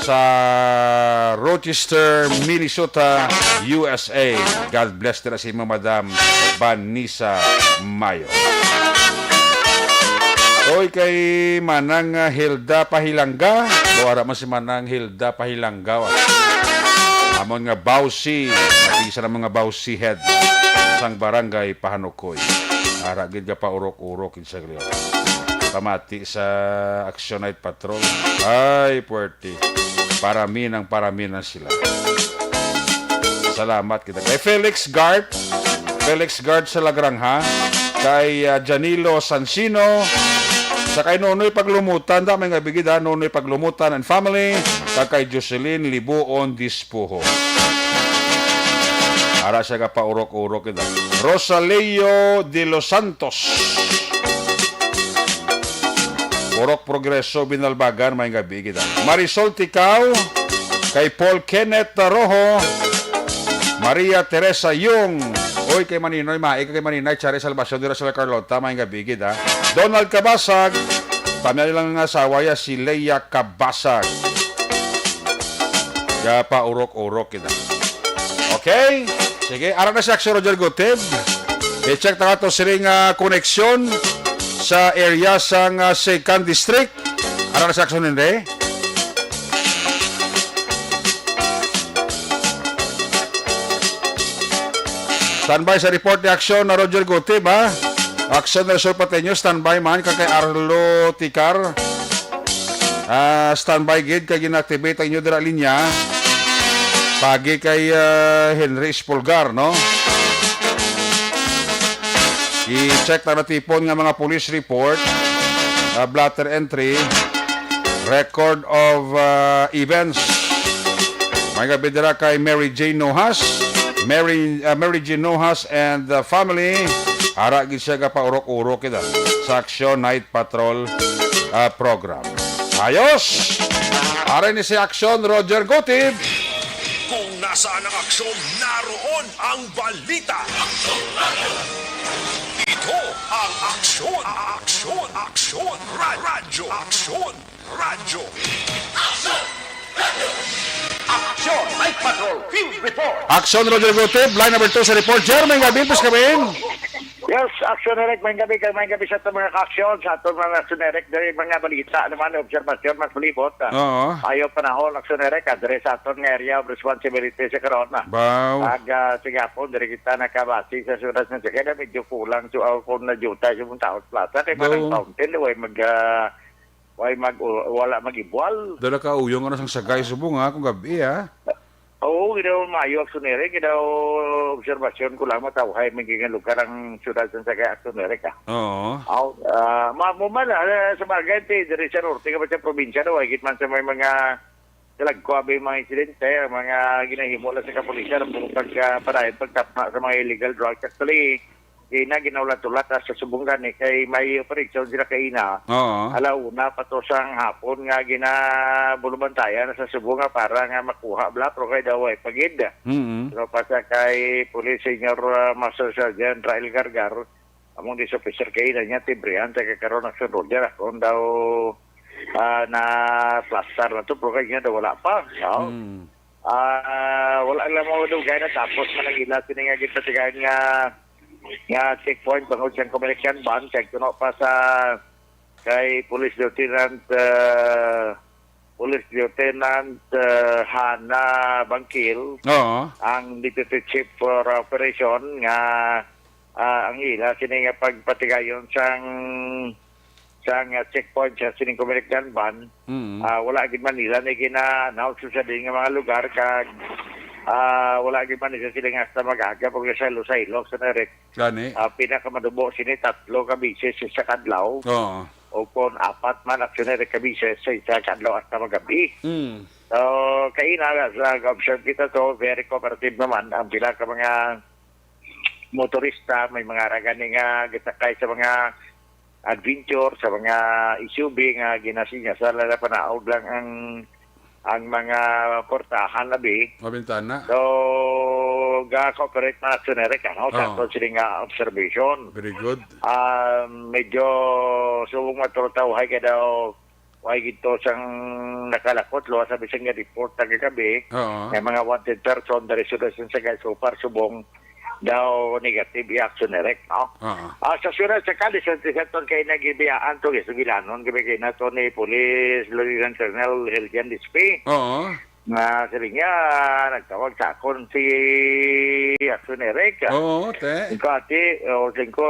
sa Rochester, Minnesota, U S A. God bless dira sa imo, Madam Vanessa Mayo. Oy, kay Manang, ah, Hilda Pahilangga. Buwara man si Manang Hilda Pahilangga, ah. Amon nga bawsi, mabisa na mga bawsi head sang barangay Pahanukoy. Ara gid ka paurok-urok, gid sa griyo. Pamati sa Action Night Patrol. Ay, puwerte. Parami ng parami na sila. Salamat kita. Kay Felix Gart, Felix Gart sa Lagrangha, kay, ah, Janilo Sansino, sa kay Nonoy Paglumutan, da, may nga bigid, ha, Nonoy Paglumutan and family, kag kay Jocelyn Libuon Dispuho. Ara siya ka paurok-urok kita. Rosaleo de los Santos. Purok Progreso, Binalbagan, may gabi kita. Marisol Ticao, kay Paul Kenneth Rojo, Maria Teresa Yung, oy, kay Maninoy, Mai, kay Maninay, Chari Salvacion, dira sa La Carlota, may gabi kita. Donald Cabasag, pamilya lang nga asawa ya, si Leia Cabasag. Ya, paurok-urok kita. Okay? Sige, ara na si Action Roger Gutib. I-check na to sining, ah, koneksyon sa area sang, ah, second district. Ara na si Action Henry. Standby sa report ni Action na Roger Gutib, ha? Action na Resort Pateño, standby man, kag kay Arlo Ticar. Ah, standby gid kay gina-activate ang inyo dira linya. Pagi kay, ah, Henry Espulgar, no? I-check ta natipon nga mga police report, ah, blotter entry, record of, ah, events. May gabi dira kay Mary Jane Nojas, Mary, ah, Mary Jane Nojas and the family. Ara gid siya gapaurok-urok kita sa Action Night Patrol, ah, program. Ayos! Aray ni si Action Roger Gutib. Kung nasaan ang aksyon, Ang balita. Ito ang Aksyon, Aksyon, Aksyon, Ra- Radyo, Aksyon, Radyo. Aksyon, Night Patrol, Field Report. Aksyon, Roger Gutib, line number two sa report. Jer, may gabi, pis kami. Yes, Aksyon Eric, may gabi kay may gabi sa aton mga ka-aksyon, sa aton mga Aksyon Eric, diri mga balita naman, obserbasyon, mas malibot. Oo. Ayaw panahon, Aksyon Eric, ah, diri sa aton nga area of responsibility sa karon. Baw. Ag, ah, sige hapon, diri kita nakabati sa siyudad sa Sagada, medyo kulang so, ah, kung nadyutay sa mong taos plaza, kay Baw. Parang fountain, way mag, ah, way mag, wala mag-ibwal. Dala ka uyong ano sang sagay subong, ha, kung gabi, ha? Oo, ginaw maayo, Aksyon Eric, ginaw obserbasyon ko lang, matawhay, may nga lugar ang siyudad sa sagay, Aksyon Eric, ah. Oo. Aw, ah, ma-, mo man, ah, sa bagay, ti, diri sa norte, ka ba sa probinsya, no, higit man sa may mga Talagko abi mga insidente, ang mga ginahimo lang sa kapulisan, ang pagka-, padayon pagtapna sa mga illegal drugs. Actually, ina ginaulat-ulat, ah, sa subong gani kay may operasyon sila kaina. Oo. Ala una pa to sang hapon nga ginabulubantayan sa subong nga para nga makuha bala, pero kay daw ay pagid. Mm-mm. Pero pa sa kay Police Senior, ah, Master Sergeant Rael Gargar, among disofficer kay ina niya, tibrihan, taga karon ang San Roger, akon daw, ah, na-plaster na to, pero kay niya daw wala pa, no? Mm. Ah, wala lang mo dugay na tapos man ang ila sini nga gipatigayon nga, nga checkpoint bangod siyang Communication Van, kay kuno pa sa kay Police Lieutenant, ah, Police Lieutenant, ah, Hana Bangkil, Oo. ang Deputy Chief for Operation nga, ah, ang ila sini nga pagpatigayon sang, sang, ah, checkpoint sa sining Communication Van. Mm. Ah, wala gid man nila ni gina-announce sa din nga mga lugar kag, ah, wala gid man nila sila nga hasta mag-aga pag sa Iloilo sa direct. Gani. Ah, pinakamanubo sini tatlo ka beses sa kadlaw. Oo. O kon apat man, actually, ka beses sa isa ka adlaw hasta magabi. Mm. So, kaina, sa observe kita to, very cooperative naman ang pila ka mga motorista, may mga ragani nga gisakay sa mga adventure, sa mga S U V nga ginasinya sa lala panaog lang ang, ang mga portahan, abi. Mga bintana. So, ga-cooperate na action, Eric, ano, sa Oo. aton sila nga observation. Very good. Ah, medyo subong matultawhay ka daw, way gito sang nakalakot, luwas sa bisan nga report na kagabi, Oo. may mga wanted person, dari sila sa Sagay, so far, subong daw negative i-action, Eric, no? Oo. Ah, sa siyudad sa Cadiz, sa Santon kay nagibiyaan to, yes, gilanon, gabi kay nato ni Police Lieutenant Colonel Helgen Dispe. Oo. Nga, sila niya, nagtawag sa akon si Action Eric. Oo, te. Ikaw, ate, o, singko,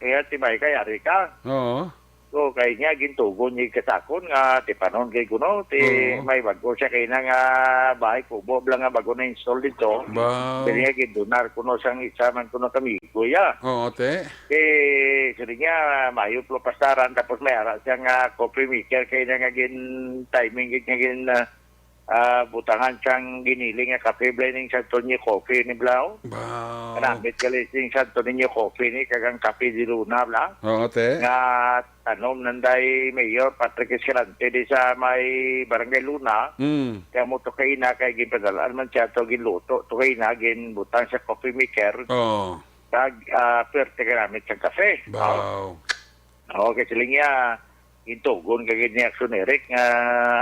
iya, ti Mike, yari ka. Oo. So, kay niya, gintugon niya ka sa akon nga, ti panon kay kuno, ti Oo. may bago siya kay na nga bahay kubo, bla nga bago na install dito. Wow. Kaya niya, gindunar kuno sang isa man kuno kami, kuya. Oo, te. Eh, sabi niya, mayo plo pastaran, tapos may ara siya nga coffee maker, kay na nga gin timing, gid nga gin, ah, ah, butangan sang giniling nga kape, bla ning San Antonio Coffee ni Blau. Wow. Namit gali sing San Antonio Coffee ni, kag ang Cafe de Luna, bla. Oo, te. Nga tanom nanday Mayor Patrick Escalante di sa may Barangay Luna. Mm. Kaya mo to kaina, kay ginpadalaan man siya to, ginluto to kaina, ginbutang sa coffee maker. Oo. Kag, ah, perte ka namit sa kape. Wow. Okay, siling niya, intugon ka gid ni Action Eric nga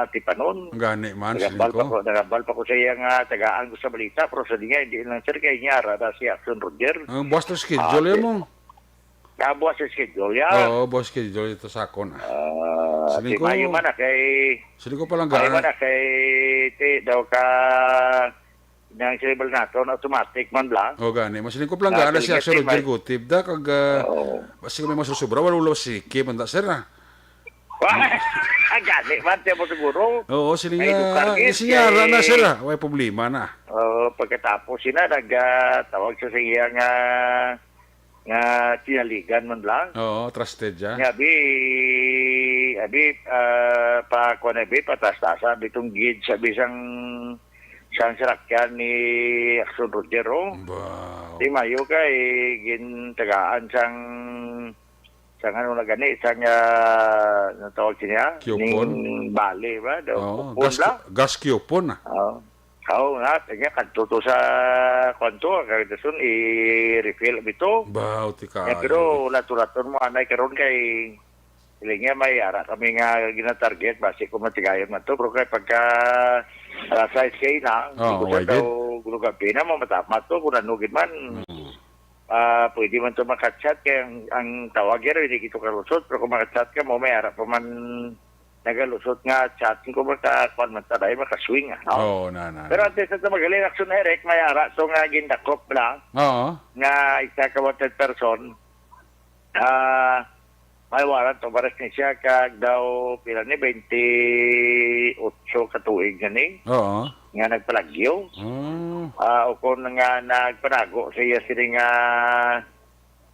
atipanon. Gani man, Nagambal siling pa ko. ko, nagambal pa ko sa iya nga tagaan ko sa balita, pero sa niya, hindi lang, sir, kay niya, rada si Action Roger. Ang buwas to schedule Ah, yan mo. Nabuwas sa schedule, ya. Oo, buwas schedule ito sa akon, ah. Ah, Siling si ko, Mayo man, ah, kay siling ko palang Mayo gaan. man, ah, kay ti, daw ka, nang cerebral nato, na automatic man lang. O, gani. Masiling ko palang Na, gaan na si sige, Action ti, Roger may Gutib, da, kag, ah, Oo. basta may masusubra, wala, wala, sige, man da, sir, ah. Gani man, tiyan mo siguro. Oo, sila Ay, nga, lukar, eh, yes, sinyara na eh. sila. May problema na. Oo, pagkatapos sila, nag, ah, tawag sa siya nga, nga sinaligan man lang. Oo, trusted siya. Nga, abi, abi, ah, pa, kuwan, abi, patas-taas, abi, itong gauge, abi, sang, sang sarakyan ni Action Roger, oh. Wow. Di mayo kay, gintagaan sang sang ano na gani, sang, ah, ano tawag siya? Coupon? Ning bali ba? Do, Oo, coupon gas, la? gas coupon, ah. Oo. Oo nga, kanya kadto to sa kwanto, kaya dason i-refill bito. Baw, tika. Ya, pero lato-laton mo anay karon kay iling niya may ara kami nga gina-target, basi ko matigayon man to, pero kay pagka alas sais kay na, Oo, hindi ko sa why tao gulugabi na, mamatama to, kung ano gid man. Mm. Ah, pwede man to makachat, kay ang, ang tawag yan, hindi kito kalusot, pero kung makachat ka mo, may ara pa man nagalusot nga chat, kung maka, kwan man ta, dahil makaswing, ah, no? Oo, na, na, Pero na. At least, ito magaling, action, Eric, may ara to nga gindakop lang, Oo. Nga isa ka wanted person, ah, may warrant of arrest ni siya, kag daw, pila ni, twenty-eight ka tuig na ni, Oo. Nga nagpalagyo. Mm. Ah, o kung nga nagpanago sa iya sini nga,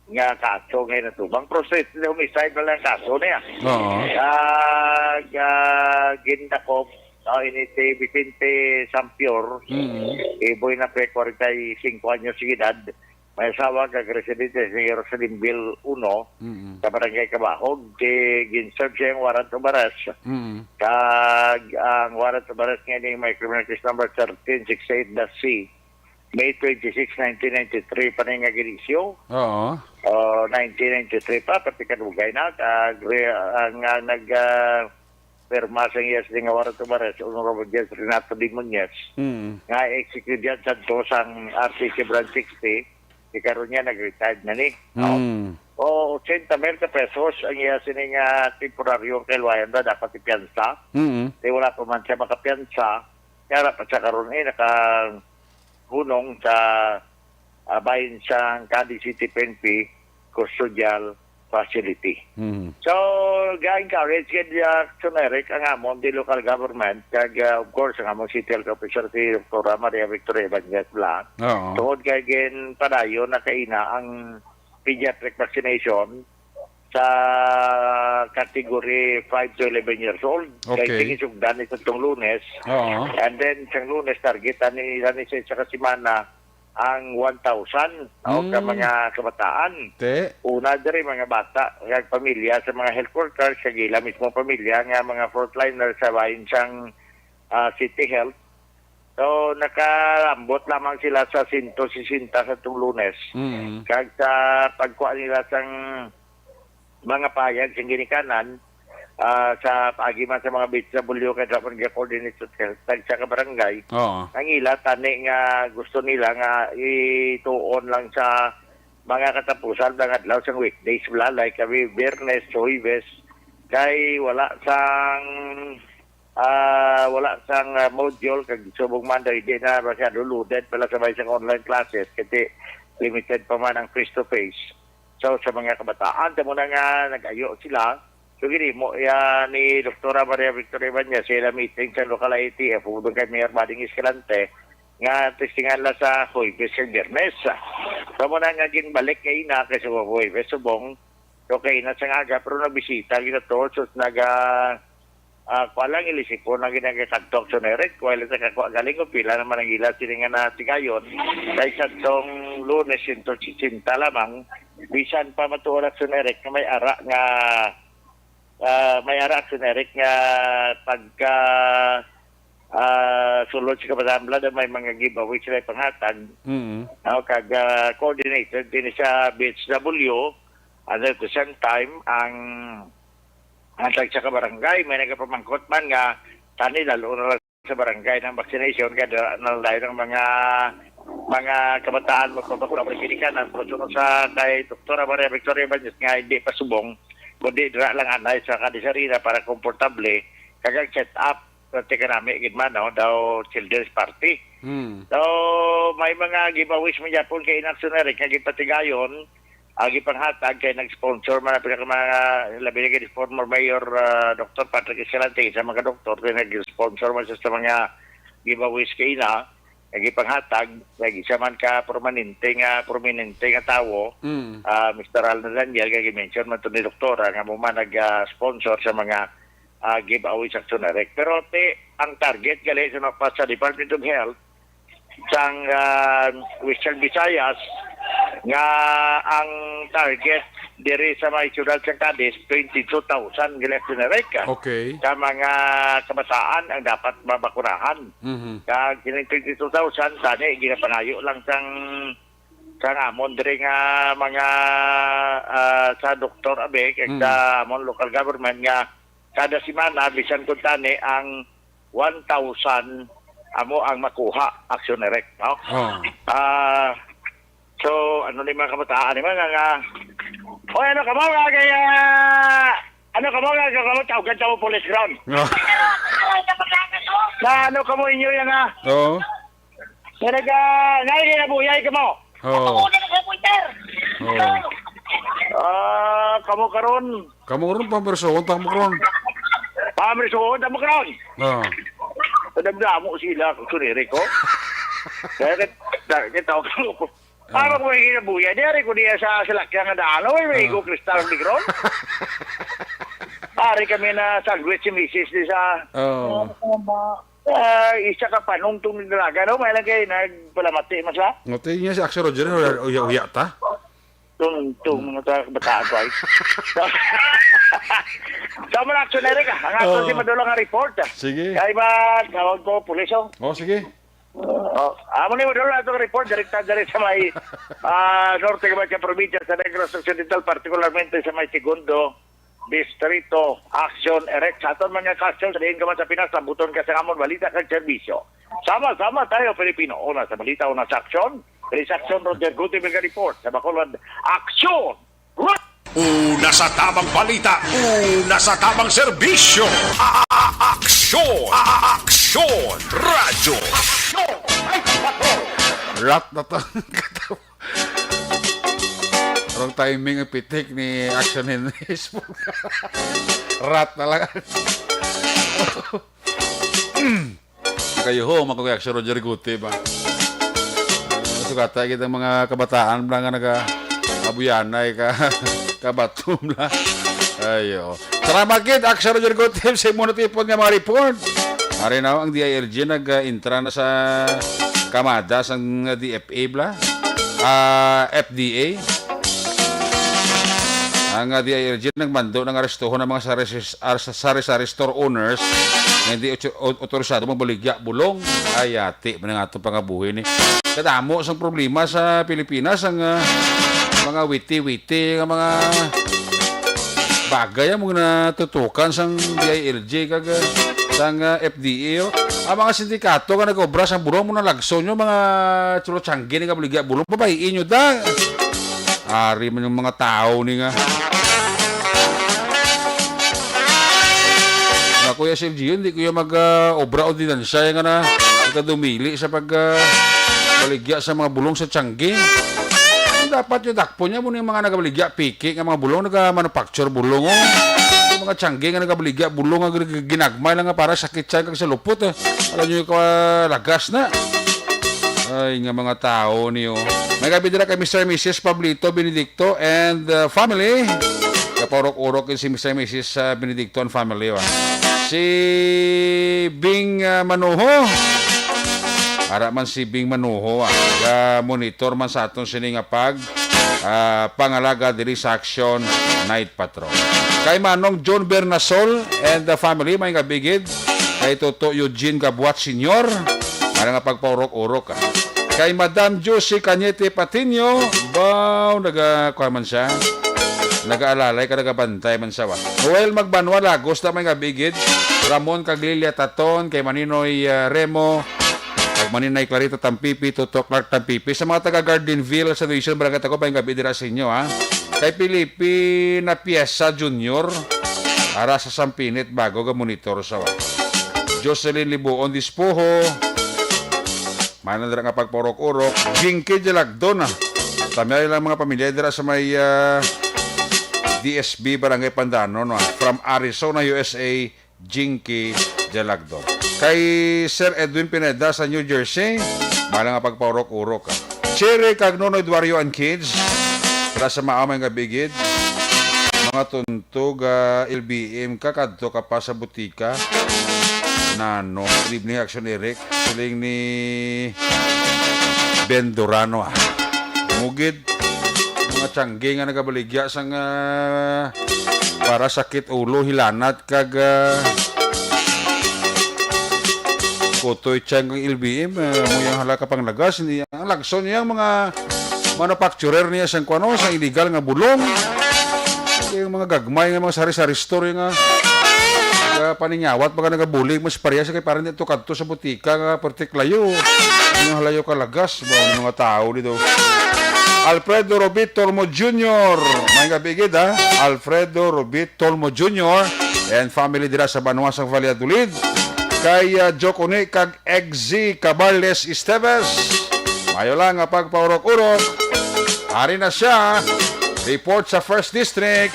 nga kaso nga natubang. Pero sa homicide na lang kaso niya. Oo. Kag, ah, gindakop, no, ini si Vicente Sampior, Mm. iboy na pe, kwarenta y singko anyos sa edad, may asawa kag residente sa Jerusalemville uno, Mm. sa Barangay Kabahog, kay gin-serve siya ang warrant of arrest. Mm. Kag ang warrant of arrest nga ini may criminal case number thirteen six eight dash C, May twenty-six, nineteen ninety-three pa na nga ginisyo. Oo. Oh, nineteen ninety-three pa, pati kadugay na. Kag re-, ang, ang nag, ah, pirma sa iya sa nga warrant of arrest, Honorable Judge Renato Demonias. Mm. Nga executive yan sa Santos ang R T C Branch sixty, di karon niya nag-retired na ni. Mm. O, ochenta mil ka pesos ang iya sini nga temporaryo kay Luwayan na dapat ipiyansa. Mm. Di wala pa man siya makapiyansa. Kaya dapat siya karon eh, nakahunong sa, ah, bahin sang Cadiz City P N P Custodial Facility. Mm. So, ga-encourage gid, ah, Action Eric, ang amon di local government, kag, ah, of course, ang among city health officer, si Doktora Maria Victoria Ibanez Bla. Oo. Tungod kay ginpadayon na kaina ang pediatric vaccination sa category five to eleven years old. Kay Okay. Sige sugdan ni sa tong Lunes. Oo. And then, sa Lunes, target ani, ani sa isa ka semana ang one thousand, no, ka Mm. mga kabataan. Te. Una diri, mga bata, kag pamilya sa mga health workers, kag ila mismo pamilya nga mga frontliners sa bahin sang, ah, City Health. So, nakaambot lamang sila sa sento sesenta sa tong Lunes. Mm. Kag sa pagkuha nila sang mga pahayag sing ginikanan, ah, sa paagi man sa mga B H W kay dapat ga-coordinate sa tag-, tagsa ka barangay. Oo. Ang ila tani nga gusto nila nga ituon lang sa mga katapusan ng adlaw sang weekdays, wala, like, kami Biyernes, Huwebes, kay wala sang, ah, wala sang, ah, module, kag subong man daw, hindi na masyado loaded pala sa may sang online classes, kasi limited pa man ang face-to-face. So, sa mga kabataan, tamo na nga nag-ayo sila. So, ginimo yan ni Doktora Maria Victoria Ibanez, sila meeting sa local I T F, ubang kay Mayor Bading Escalante, nga testingan la sa Huwebes kag Biyernes. Tamo na nga ginbalik kay ina, kay sa Huwebes, subong, so, kay ina sa nga aga, pero nabisita, ginato, so, naga, ah, kuha lang, ilisipon ang ginagakadto, so, Eric, kuha lang sa kakuha, galing ko, pila naman ang ila, sini nga natigayon, kay sa tong Lunes, sento sesenta lamang, bisan pa matuod, Action Eric, nga may ara nga, ah, may ara, Action Eric, nga pagka, ah, sulod sa kabataan, may mga giveaway sila panghatag. Mm. No, kag, ah, coordinated din sa B H W, and at the same time, ang, ang tag sa kabarangay, may nagapamangkot man nga, tani, lalo na sa barangay ng vaccination, kaya dira na lang tayo ng mga, mga kabataan magpapakuna, pero hindi ka na, pero sunod sa kay Doktora Maria Victoria Ibanez nga hindi pa subong, kundi dira lang anay sa Cadiz Arena para komportable, kagang set up, pati kanami gid man, no, daw children's party. Hmm. So, may mga giveaways man yapon kay Inaction Eric nga gipatigayon, ang gipanghatag kay nag-sponsor man ang pinaka mga, labi na kay former Mayor, ah, Doktor Patrick Escalante, sa mga doktor, kay nag-sponsor man siya sa mga giveaways kay ina, nga gipanghatag, kay isa man ka permanente nga, prominente nga tawo, Mm. ah, Mister Alna Daniel, kay mention man to ni Doktora, nga mo man nag-, ah, sponsor sa mga, ah, giveaways, Action Eric. Pero ti, ang target gali sa, sa Department of Health, sang, ah, Western Visayas nga ang target diri sa may siyudad sa Cadiz, twenty-two thousand gila-action, Eric, ah, Okay. ka mga kabataan ang dapat mabakunahan. Mhm. Kag kining twenty-two thousand, tani, ginapangayo lang sang, sang amon diri nga mga, ah, sa doktor, abi, kag Mm. sa amon local government nga kada semana, bisan kung tani ang one thousand amo ang makuha, Action Direct, no? Oh. Ah, so, ano ni mga kabataan ni mga nga, "Oy, ano ka mo nga kaya, ano ka mo nga, ka mo, tawgan sa mo police ground?" Oh. Na ano ka mo inyo yan, ah? Oo. Nga naga, nga naga, buyay ka mo? Oo. Ako na nag-appointer. Oo. Ah, kamo karon. Kamo karon, pambersohon, tamo karon. Pambersohon, tamo karon. Oo. Padamdamo sila, kung suniri ko. Kaya kit-, kit-, kita ko. Ah. Para ko may kinabuya, di ari ko diya sa salakyan nga daan. Oy, may Ah. igo kristal ang Negron. Ari kami na sandwich si misis di sa Oo. Ah, isa ka panungtong ni dalaga, no? May lang kayo nagpalamati, mas ba? Nga, tayo niya si Axel Roger, uya-, uya-uya ta. Tungtong mga ta-, bataan ko ay. So, so, mga Action Direct, ah. Ang ato Oo. si Madula nga report, ah. Sige. Kay ba, tawag ko, pulis, oh. Oh, sige. Oh, amo ni Madula, itong report, direkta diri sa may, ah, norte ka ba sa probinsya sa Negros Occidental, partikularmente sa may segundo distrito. Action Direct sa aton mga ka-Action, sa diin ka man sa Pinas, sambuton ka sa amon balita kag serbisyo. Sama-sama tayo, Pilipino. Una sa balita, una sa aksyon. Diri sa Action, Roger Guti, Mega Report. Sa Bacolod, Action! Una sa tamang balita, una sa tamang serbisyo. A-, a-, aksyon! A-, a-, aksyon! Radyo Aksyon! Ay, patrol! Rat na to. Wrong timing ang pitik ni Action Henry. Rat na lang. Kayo ho, mga kuya, si Roger Guti ba? Sugata, kita mga kabataan ba nga naga-, abuyanay ka, kabatom na. Ayo. Salamat gid, Action Roger Guti, sa imo natipon nga mga report. Ari na ang D I L G nag-intra na sa kamada sang D F A bla. Ah, F D A. Ang, ah, D I L G nagmando nga arestuhon ang mga sari-, ar-, sari-sari store owners nga hindi otso-, o-, otorisado magbaligya bulong. Ay, ati man ang atong pangabuhi ni. Kadamo sang problema sa Pilipinas ang, ah, mga witi-witi nga mga bagay ang mga natutukan sang D I L G kag, ah, sang, ah, F D A, oh. Ang mga sindikato nga nag-obra sang bulong mo nalagso nyo, mga chulotsyangge nga baligya bulong, babayi nyo da. Ari man yung mga tao ni nga. Nga, Kuya Sergio, hindi ko yung mag, ah, obra o dinansya nga na, nagkadumili sa pag, ah, baligya sa mga bulong sa tiyangge. Dapat yung dakpo niya mo yung mga nagabaligya, piki nga mga bulong, nagamanufacture bulong, oh. Yung mga tiyangge nga nagabaligya bulong, nga ginagmay lang nga para sakit siya kag sa lupot, eh. Alam niyo yung kalagas na. Ay, nga mga tao niyo. May gabi dira kay Mister and Missus Pablito Benedicto and, uh, family. Kapaurok-urok yun si Mister and Missus, uh, Benedicto and family, wa. Si Bing, uh, Manuho. Ara man si Bing Manuho, ah. Ga-monitor man sa aton sini nga pag, ah, pangalaga diri sa Action Night Patrol. Kay Manong John Bernasol and the family, may gabigid. Kay Toto Eugene Gabuat Senior, para nga pagpaurok-urok, ah. Kay Madam Josie Cañete Patiño, baw, naga-, kuwan man siya. Nagaalalay ka, nagabantay man siya, wa. Noel Magbanwa Lagos, na may gabigid. Ramon Caglilia Taton, kay Maninoy, ah, Remo, kag Maninay Clarita Tampipi, Toto Clark Tampipi, sa mga taga Gardenville, sa Division, Barangay Tagum, may gabi dira sa inyo, ha. Kay Felipe Napiesa Junior, ara sa Sampinit, bago ga monitor sa wa. Jocelyn Libuon Dispoho, mana dira nga pagpaurok-urok, Jinky Jalagdon, ah. Tamyay lang mga pamilya dira sa may, ah, D S B Barangay Pandano, no? From Arizona, U S A, Jinky Jalagdon. Kay Sir Edwin Pineda sa New Jersey, mahal nga pagpaurok-urok, ah. Cherry kag Nonoy Duario and kids, para sa maamay nga bigid. Mga tuntog, ah, L B M ka, kadto ka pa sa butika. Nano, good evening, Action Eric. Siling ni Ben Durano, ah. Mugid, mga tiyangge nga nagabaligya sang, ah, para sakit ulo, hilanat, kag, ah, kutoy tiyan kang L B M, ah, amo yang hala ka panglagas. Hindi, ang lagson niya, ang mga manufacturer niya sang kuno, sa illegal nga bulong. Yung mga gagmay nga mga sari-sari store nga ah, paningyawat, mga nagabulig, mas parehas kay parang dito kadto sa butika nga pertik layo. Yung halayo kalagas, ba, ang mga tao dito. Alfredo Robit Tormo Junior. May gabi gid, ha? Alfredo Robit Tormo Junior and family dira sa Banwa sang Valladolid. Kay, ah, Jokone kag Egzy Cabarles Esteves. Mayo lang nga pagpaurok-urok. Ari na siya. Report sa First District.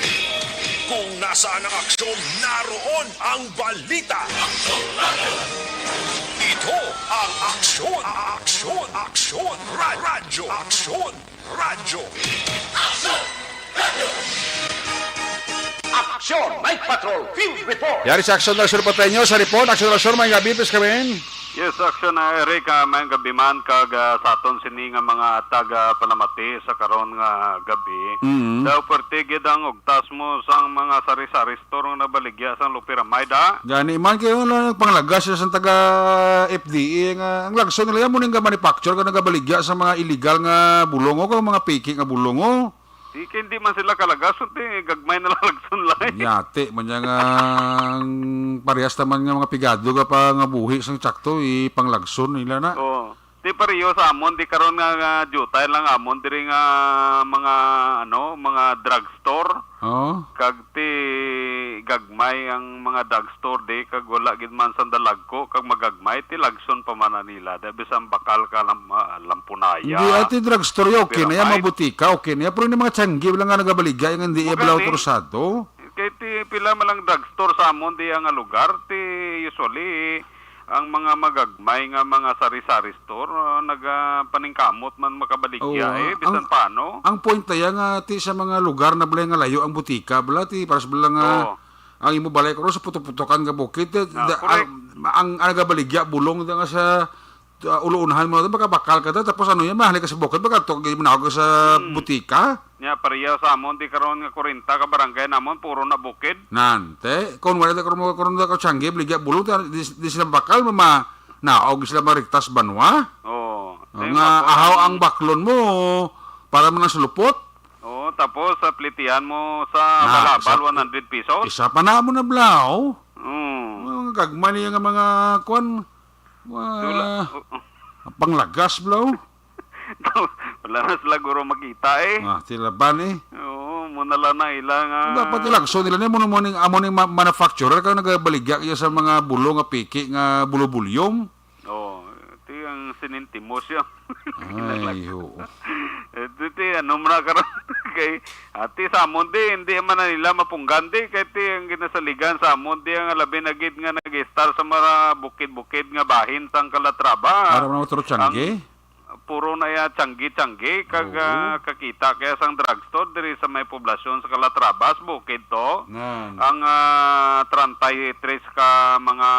Kung nasaan ang aksyon, naroon ang balita. Ito ang Aksyon, Aksyon, Aksyon, Ra- Radyo, Aksyon, Radyo. Aksyon, Night Patrol, Field Report. Yari sa Aksyon Del Sur Pateño, sa report, Aksyon Del Sur, may gabi, please come in. Yes, Aksyon, ah, Eric, ah, may gabi man, kag, ah, sa aton sini nga mga taga palamati sa karon nga gabi. Mm. Daw, perti gid ang ugtas mo sang mga sari-sari store nga nabaligya sang loperamide, ah. Gani man, kay ano, nagpanglagas sila sa taga F D A nga ang lagson nila, yan mo ning manufacture ka nagabaligya sa mga illegal nga bulong o kag mga peke nga bulong, oh. Di, kay hindi man sila kalagas, so, di, gagmay na lang lagson lang, eh. Yati man niya nga ang parehas naman nga mga pigado ka pa nga buhi sang tsakto, ipanglagson nila na. Oo. Ti pareho sa amon, di karon nga, nga diutay lang amon diri nga mga, ano, mga drugstore. Oo. Kag ti gagmay ang mga drugstore di, kag wala gid man sang dalagko, kag magagmay, ti lagson pa man na nila. Di bisan bakal ka lam-, ah, lampunaya. Hindi, ati drugstore, okay na yan, Pyramid. Mabutika, okay na yan. Pero yung mga tiyanggi, wala nga nagabaligay, nga hindi Mugani. Bala autorisado. Kay ti pila man lang drugstore sa amon di nga lugar, ti usually, ang mga magagmay nga mga sari-sari store, ah, nagapaningkamot man makabaligya, Oo, eh, bisan ang, paano. Ang point na yan nga, ti sa mga lugar na balay nga layo ang butika, bala, ti paras bala nga Oo. ang imo balay ko sa putok-putokan nga bukid, ti, Ah, da- correct. ang, ang, ang nagabaligya, bulong da nga sa, ah, uluunhan mo, baka bakal ka da, tapos ano yan, mahali ka sa bukid, baka to, ginawa ka sa Hmm. butika. Nya, pareho sa amon, di karon nga kwarenta ka barangay namon, puro na bukid. Nan, te, kung wala ta karon mo, karon ta ka tiyangge, baligya bulong, ta, di, di sila bakal, ma, ma, naog sila mariktas banwa. Oo. O, Di nga, mapon- ahaw ang baklon mo, para man sa lupot. Oo, tapos sa plitihan mo sa Na, balabal, sa one hundred pesos. Isa pa na mo na blaw. Mm. Mga gagmay niya nga mga, kwan, mga Dula-, oo. panglagas, blaw. Wala na sila guro makita, eh. Ah, sila ba ni? Oo, mo na lang na ila nga Dapat ilagso nila ni, mo na mo ning, amo ning ma-, manufacturer ka nagabaligya kaya sa mga bulong nga piki nga bulubulyong. Oo, ti ang sinintimos yan. Ay, oo. Eh, ti, ti, ano mo na karon? Kay, ati sa amon di, hindi man na nila mapunggan di. Kay ti, ang ginasaligan sa amon di, ang labi na gid nga nag-estar sa mga bukid-bukid nga bahin sang Calatrava. Para mo na otro tiyangge? Ang puro na ya tiyangge-tiyangge. Kag, Oo. ah, kakita kaya sang drugstore diri sa may poblasyon sa Calatrava, sa bukid to. Nan. Ang, ah, treinta y tres ka mga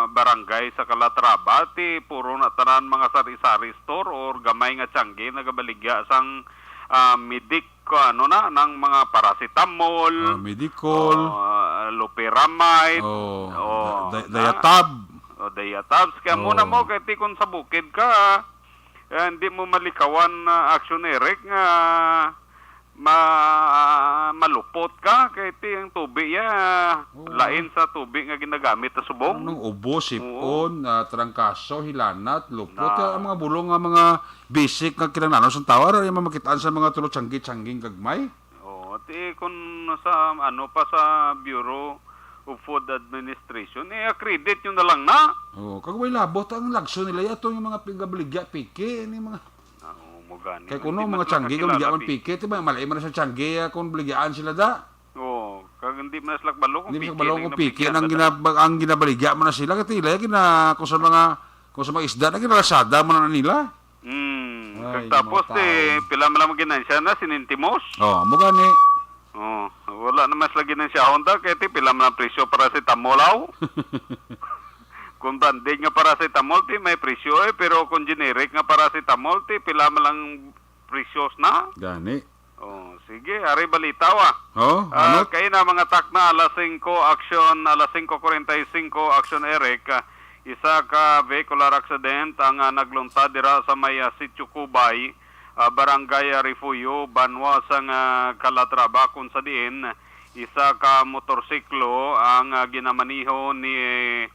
barangay sa Calatrava, ti puro na tanan mga sari-sari store or gamay nga tiyangge nagabaligya sang, ah, Medic, ano na, nang mga paracetamol, Ah, Medicol. ah, loperamide, Oh, oh, di-, di-, na, Diatab. oh, Diatabs. Kaya muna Oh. mo, kay ti kung sa bukid ka, eh, hindi mo malikawan na action, Eric, nga ma-, malupot ka kay ti ang tubi ya Oo. lain sa tubi nga ginagamit sa subong. Anong ubo, Oo. sipon, ah, trangkaso, hilanat, lupot, Na. ya ang mga bulong nga mga basic nga kinahanglan sa tawo, ara yung mamakitaan sa mga tulo tiyanggi-tiyanggi nga gagmay. Oo, ti kun sa ano pa sa Bureau of Food Administration, eh, accredit nyo na lang na. Oo, kag way labot ang lagso nila, yato yung mga pigabaligya, piki, ni mga Ah, oo, mo gani. Kay Hindi kuno, man mga sila tiyanggi, kakilala, kung di man pi- piki, ti ba, malay man sa tiyanggi, ah, kung baligyaan sila da. Oo, kag hindi man sila kabalo kung Hindi man piki sa kabalo lang kung na piki, bigyan ang na gina-, ang ginabaligya man na sila, kay tila, gina-, kung sa mga, kung sa mga isda, na ginalasada man na nila. Hmm, Ay, kag tapos, mga tao. eh, pila man lang ginansya na, sinintimos? Oh, mo gani. Oh, wala naman sila ginansyahon ta, kay ti pila man ang presyo para sa tamolaw? Kung branded nga paracetamol, ti may presyo, eh, pero kung generic nga paracetamol, ti pila man lang presyo na? Gani. Oh, sige, ari balita wa. Oh, Ah, ano? Kay na mga takna, alas singko, action, alas singko kuwarenta y singko, action, Eric. Ah, isa ka vehicular accident ang, ah, nagluntad dira sa may, ah, Sitio Kubay, ah, Barangay, ah, Refugio, banwa sang, ah, Calatrava, kung sa diin isa ka motorsiklo ang, ah, ginamaniho ni, eh,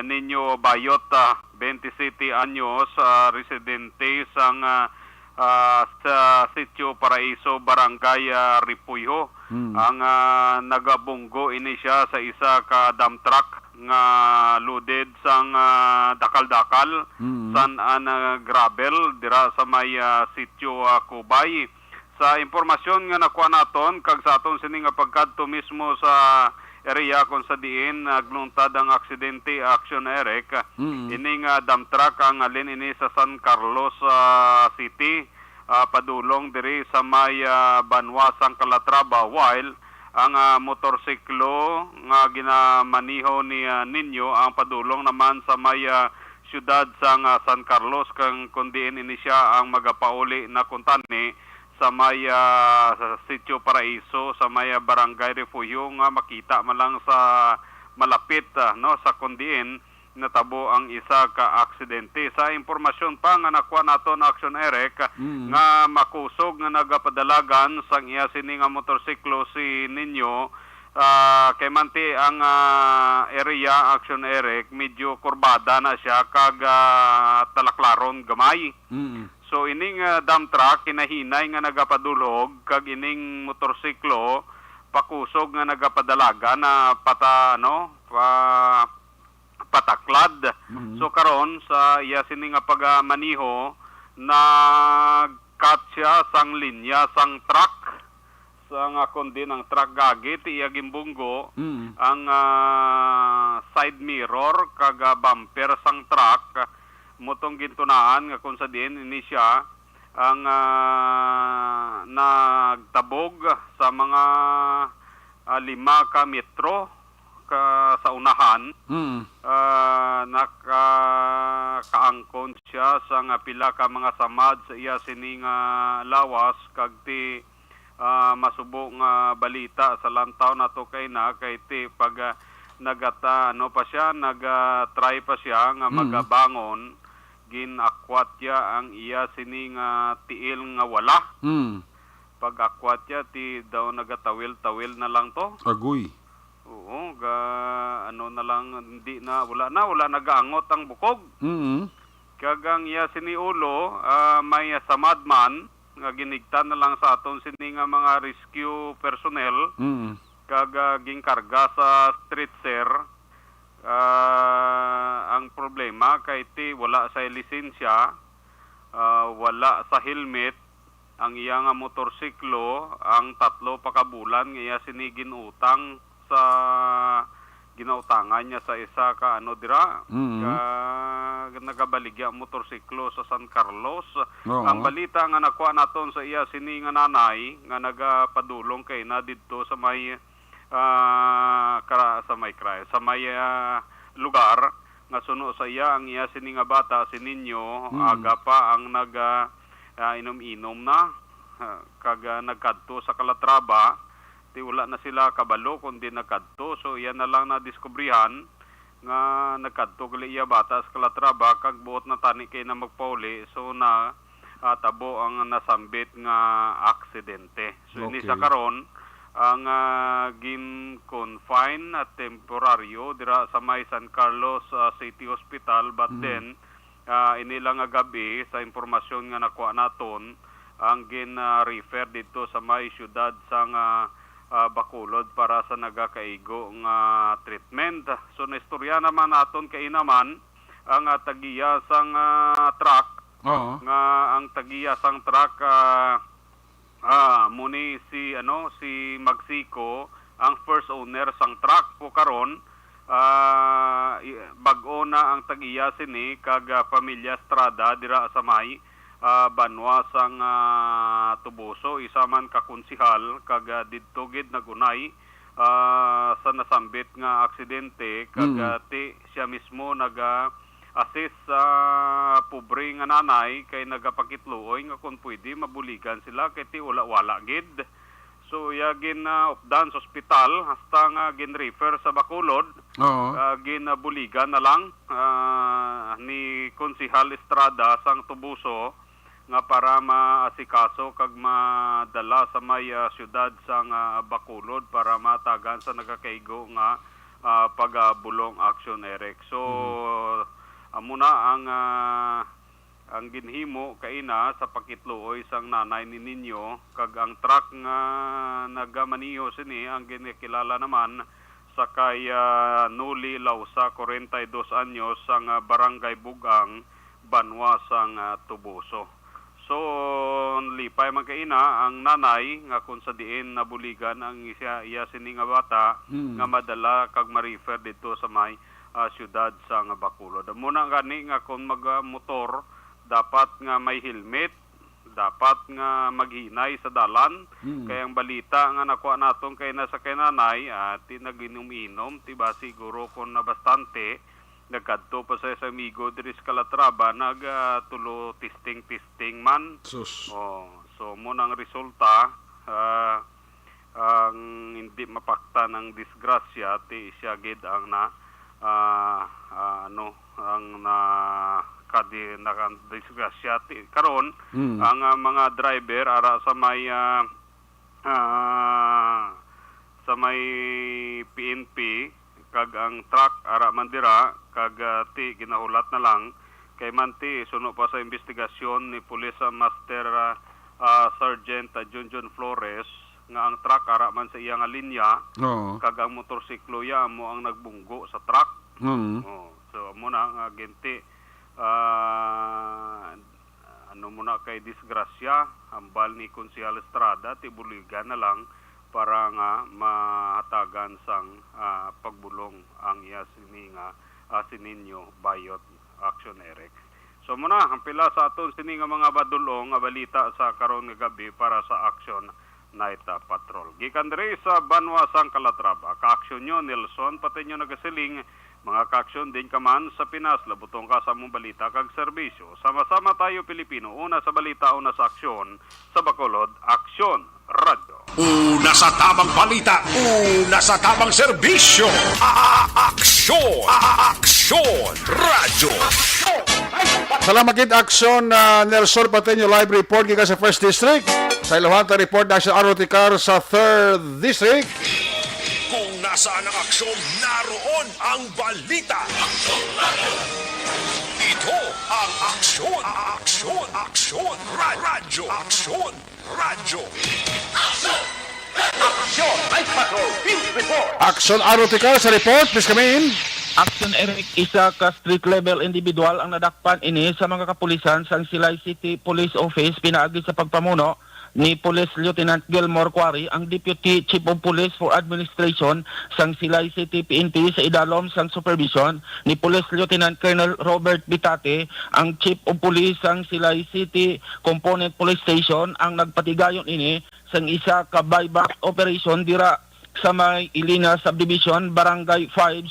Niño Bayot, ah, twenty-seven anyos, ah, residente sang, ah, ah, sa Sitio Paraiso, Barangay, ah, Refugio. Mm. Ang, ah, nagabunggo ini siya sa isa ka dump truck nga loaded sang, ah, dakal-dakal, Mm. sand and, ah, gravel dira sa may, ah, Sitio, ah, Kubay. Sa impormasyon nga nakuha naton kag sa aton sini nga pagkadto mismo sa area kung sa diin nagluntad ang aksidente, action, Eric. Mm. Ining, ah, dump truck ang halin ini sa San Carlos, ah, City, ah, padulong diri sa may, ah, banwa sang Calatrava, while ang, ah, motorsiklo nga ginamaniho ni, ah, Niño ang padulong naman sa may, ah, siyudad sang, ah, San Carlos, kang kun diin ini siya ang magapauli na kuntani sa may, ah, sa Sitio Paraiso, sa may, ah, Barangay Refugio, nga makita man lang sa malapit, ah, no, sa kun diin natabo ang isa ka aksidente. Sa impormasyon pa nga nakuha naton, Action Eric, Mm. nga makusog nga nagapadalagan sang iya sini nga motorsiklo si Niño, ah, kay manti ang, ah, area, Action Eric, medyo kurbada na siya kag, ah, talaklaron gamay. Mm. So, ining, ah, dump truck, hinahinay nga nagapadulhog, kag ining motorsiklo, pakusog nga nagapadalagan na pata-, ano, pa-, pataklad. Mhm. So, karon, sa iya sini nga pagmaniho, nag-cut siya sang linya sang truck. Sa nga kundi ang truck gagi, ti iya gimbunggo, Mm. ang, ah, side mirror kag, ah, bumper sang truck, mo tong gintunaan nga kung sa diin ini siya ang, ah, nagtabog sa mga, ah, lima ka metro ka, sa unahan. Mm. Ah, nakakaangkon siya sa nga pila ka mga samad sa iya sini nga lawas, kag ti, ah, masubo nga balita sa lantaw nato kay na, kay ti pag, ah, nagata-, ano pa siya, nag, ah, try pa siya nga Mm. magabangon, ginakwat ya ang iya sini nga tiil nga wala. Mm. Pag-akwat ya, ti daw nagatawil-tawil na lang to. Agoy. Oo, ga-, ano na lang, hindi na, wala na, wala nagaangot ang bukog. Mm. Kag ang iya sini ulo, ah, may samad man, nga ginigtan na lang sa aton sini nga mga rescue personnel, Mm. kag, ah, ginkarga sa stretcher. Ah, ang problema kay ti wala sa lisensya, ah, wala sa helmet, ang iya nga motorsiklo, ang tatlo pa ka bulan nga iya sini ginutang sa ginautangan niya sa isa ka ano dira, Mm. ka nagabaligya motorsiklo sa San Carlos. Oo. Ang balita nga nakuha naton sa iya sini nga nanay nga nagapadulong kay na didto sa may, ah, kara-, sa may kray-, sa may, ah, lugar nga suno sa iya ang iya sini nga bata, si Niño, Mm. aga pa ang nag, ah, ah, inom-inom na, ah, kag, ah, nagkadto sa Calatrava. Ti wala na sila kabalo kundi nagkadto. So, iya na lang nadiskubrihan nga nagkadto gali iya bata sa Calatrava, kag buot na tani kay na magpauli. So, na, ah, tabo ang nasambit nga aksidente. So, ini sa Okay. karon, ang, ah, gin-confine at temporaryo dira sa may San Carlos, ah, City Hospital, but Mm. then, ah, ini lang nga gab-i, sa impormasyon nga nakuha naton, ang gin, ah, refer didto sa may siyudad sang, ah, ah, Bacolod para sa nagakaigo nga treatment. So, naistorya naman naton kaina man ang, ah, tagiya sang, ah, truck, Oo. nga ang tagiya sang truck, ah, ah, mo ni si, ano, si Magsico, ang first owner sang truck po karon. Ah, i-, bag-o na ang tag-iya sini kag, ah, pamilya Estrada dira sa may, ah, banwa sang, ah, Toboso, isa man ka konsehal kag, ah, didto gid nagunay, ah, sa nasambit nga aksidente kag, Mm. ah, ti siya mismo naga, assist sa pobre nga nanay kay nagapakitluoy nga kung pwede mabuligan sila kay ti wala-wala gid. So iya gin, ah, updan sa ospital hasta nga gin-refer sa Bacolod. Oo. Ah, ginabuligan na lang, ah, ni Konsehal Estrada sang Tubuso nga para maasikaso kag madala sa may, ah, siyudad sang, ah, Bacolod para matagan sa nagakaigo nga, ah, pagabulong action, Eric. So, Mhm. amo na ang, ah, ang ginhimo kaina sa pakitluoy sang nanay ni Nino, kag ang truck nga nagamaneho sini ang ginakilala naman sa kay, ah, Noli Lausa, kwarenta y dos anyos, sang, ah, Barangay Bugang, banwa sang, ah, Tubuso. So, lipay man kaina ang nanay nga kung sa diin nabuligan ang iya, iya sini nga bata Hmm. nga madala kag ma-refer didto sa may, ah, siyudad sang Bacolod. Amo na gani nga kung mag, ah, motor, dapat nga may helmet, dapat nga maghinay sa dalan. Hmm. Kay ang balita nga nakuha naton kay na sa kay nanay, ah, ti nag-inom-inom, ti ba siguro kung na bastante, nagkadto pa sa isa amigo diri sa Calatrava, nag, ah, tulo testing-testing man. Sus. Oh, so mo nang resulta, ah, ang hindi mapaktan ang disgrasya, ti siya gid ang na, ah, ah, ano, ang na kadi, nakadisgrasya. Ti, karon, Mm. ang, ah, mga driver ara sa may, ah, ah, sa may P N P, kag ang truck ara man dira, kag, ah, ti ginahulat na lang kay man ti suno pa sa investigasyon ni Police, ah, Master, ah, ah, Sergeant, ah, Junjun Flores nga ang truck ara man sa iya nga linya, Oo. kag ang motorsiklo ya amo ang nagbunggo sa truck. Mm. Oh, so amo na nga ginti, ah, ano mo na kay disgrasya, hambal ni Konsehal Estrada, ti buligan na lang para nga mahatagan sang, ah, pagbulong ang iya sini nga, ah, si Nino Bayot Action, Eric. So muna, ang pila sa aton sini nga mga badulong nga balita sa karon nga gabi para sa Action Night, ah, Patrol. Gikan diri sa banwa sang Calatrava, kaaksyon nyo, Nelson Pateño nagasiling, mga kaaksyon din ka man sa Pinas, labutong ka sa among balita kag serbisyo. Sama-sama tayo, Pilipino, una sa balita, una sa aksyon, sa Bacolod Aksyon Radyo. Una sa tabang balita, una sa tabang serbisyo. A-, a-, aksyon, a-, a-, aksyon, radyo. Salamat gid, Aksyon, ah, Nelson Pateño, live report gikan sa First District. Sa iluhan ta report na sa Aroticar sa Third District. Kung nasaan ang aksyon, naroon ang balita. Ito ang aksyon, aksyon, aksyon, ra-, radyo, aksyon, radyo. Aksyon! Action! Night Patrol Field Report! Aksyon, Aroticar sa report, please come in. Action, Eric, isa ka street level individual ang nadakpan ini sa mga kapulisan sang Silay City Police Office pinaagi sa pagpamuno ni Police Lieutenant Gilmore Quarry, ang Deputy Chief of Police for Administration sang Silay City P N P, sa idalom sang supervision ni Police Lieutenant Colonel Robert Bitate, ang Chief of Police sang Silay City Component Police Station, ang nagpatigayon ini sang isa ka buy-bust operation dira sa may Ilina Subdivision, Barangay five,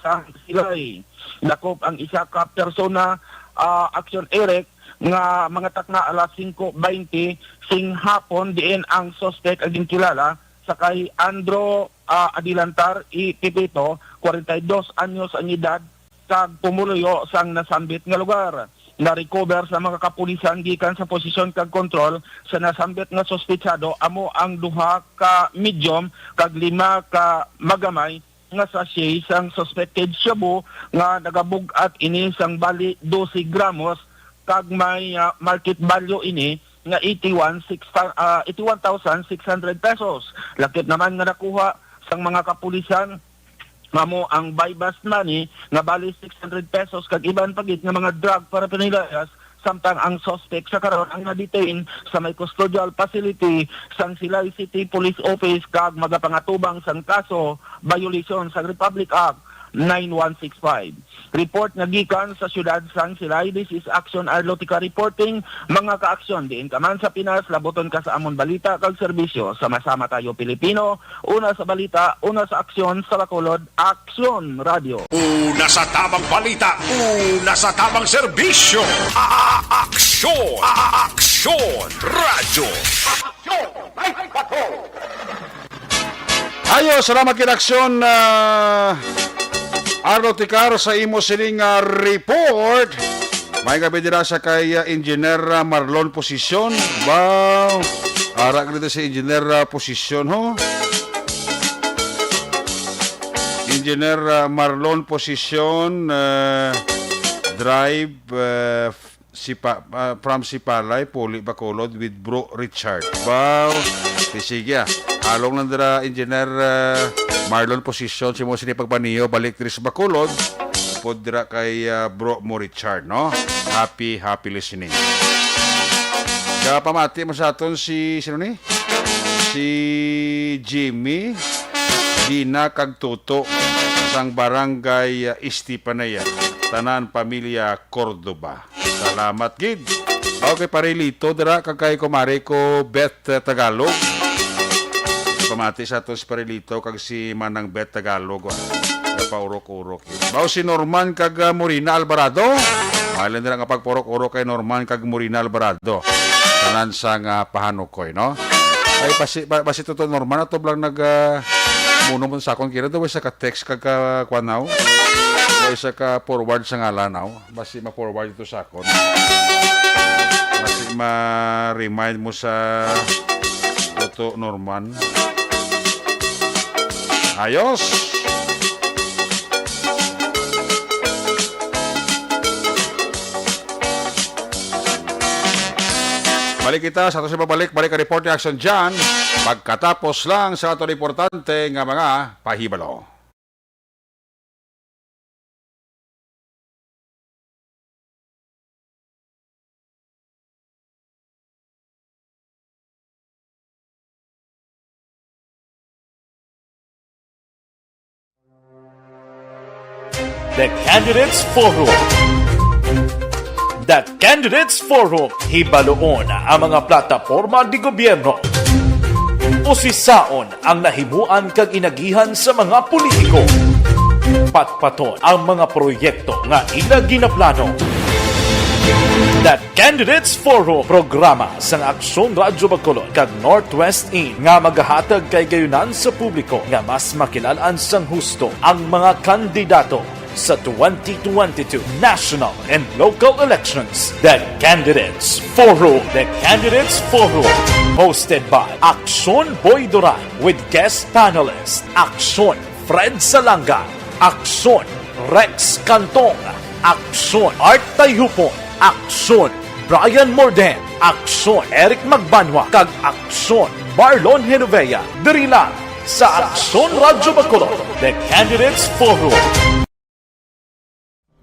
sa Silay. Dakop ang isa ka persona, ah, Action, Eric, nga mga takna alas singko baynte sing hapon, diin ang suspect ang ginkilala sa kay Andro, ah, Adilantar y Pepito, kwarenta y dos anyos ang edad, kag pumuluyo sang nasambit nga lugar. Na-recover sa mga kapulisan gikan sa posisyon kag kontrol sa nasambit nga suspetsado amo ang duha ka medium kag lima ka magamay nga sachet sang suspected shabu nga nagabug-at ini sang bali dose gramos, kag may, ah, market value ini nga eighty-one six thou-, ah, eighty-one thousand six hundred pesos. Lakip naman nga nakuha sang mga kapulisan nga amo ang buy-bust money nga bali six hundred pesos kag iban pa gid nga mga drug paraphernalias, samtang ang suspect sa karon ang na-detain sa may custodial facility sang Silay City Police Office kag magapangatubang sang kaso violation sang Republic Act nine one six five. Report nga gikan sa siyudad sang Silay. This is Aksyon Arlotica reporting. Mga ka-aksyon, diin ka man sa Pinas, labuton ka sa amon balita kag serbisyo. Sama-sama tayo, Pilipino. Una sa balita, una sa aksyon, sa Bacolod, Aksyon Radio. Una sa tamang balita, una sa tamang serbisyo. A-, a-, aksyon, a-, a-, aksyon, radyo. Ayo, salamat gid, Aksyon, ah, Arlo Ticar, sa imo sining, ah, report. May gabi dira sa kay, ah, Engineer, ah, Marlon Posisyon. Wow. Ara ka dito si Engineer, ah, Posisyon, ho? Engineer, ah, Marlon Posisyon, ah, drive, ah, si pa, ah, from Sipalay, Puli, Bacolod with Bro Richard. Wow. Sige, sige, ah. Halong lang dira, Engineer, ah, Marlon Posisyon, si mo sini pagpaniyo, balik diri sa Bacolod. Upod dira kay, ah, Bro mo Richard, no? Happy, happy listening. Kaya pamati mo sa aton si, sino ni? Si Jimmy, Dina kag Toto sang Barangay, ah, Estefanía, tanan pamilya Cordova. Salamat gid. Okay, Parelito dira kag kay kumare ko Beth, eh, Tagalog. Pamati sa aton si Parelito kag si Manang Beth Tagalog, ah. Napaurok-urok. Baw si Norman kag, ah, Morina Alvarado. Mahalin dira nga pagpaurok-urok kay Norman kag Morina Alvarado. Tanan sang, ah, pahanukoy, no? Ay, basi, ba-, basi totoo, Norman, ato lang nag, ah, muno mo sa akon kira, daw sa ka-text kag ka, kwan, naw? Daw sa ka-forward sa ngalan, naw? Basi ma-forward ito sa akon. Basi ma-remind mo sa Toto Norman. Ayos! Balik kita sa ato sa pabalik, balik ang report ni Action John. Pagkatapos lang sa ato importante nga mga pahibalo. The Candidates Forum. The Candidates Forum. Hibaluon ang mga plataporma di gobyerno. Usisaon ang nahimuan kag inagihan sa mga politiko. Patpaton ang mga proyekto nga ila ginaplano. The Candidates Forum, programa sang Aksyon Radyo Bacolod kag Northwest In nga magahatag kay gayunan sa publiko nga mas makilal-an sang husto ang mga kandidato sa twenty twenty-two national and local elections. The Candidates Forum. The Candidates Forum, hosted by Aksyon Boy Duran with guest panelist Aksyon Fred Salanga, Aksyon Rex Cantong, Aksyon Art Tayhupon, Aksyon Brian Morden, Aksyon Eric Magbanwa, kag Aksyon Marlon Genovea. Diri lang sa Aksyon Radyo Bacolod, The Candidates Forum.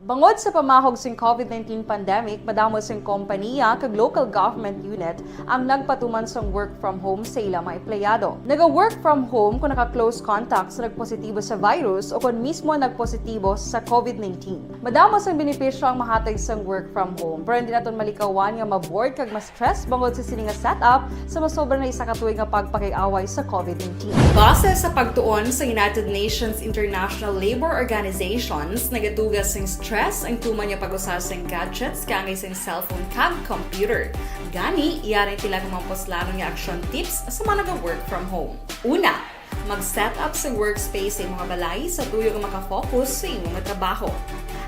Bangod sa pamahog sing covid nineteen pandemic, madamo sing kompaniya kag local government unit ang nagpatuman sang work from home sa ila mga empleyado. Naga-work from home kon naka-close contact sa nagpositibo sa virus o kon mismo nagpositibo sa covid nineteen. Madamo sang benepisyo ang mahatag sang work from home, pero hindi naton malikawan nga ma-bored kag ma-stress bangod sa sini nga setup sa masobra na isa ka tuig nga pagpakig-away sa covid nineteen. Base sa pagtuon sa United Nations International Labour Organizations, nagaduga sing stress ang tuman nga pag-usa sing gadgets kaangay sing cellphone kag computer. Gani, yari tila nga mga puslanon nga action tips sa mga naga-work from home. Una, mag-set up sa workspace sa imong balay sa tuyo nga maka-focus sa imong trabaho.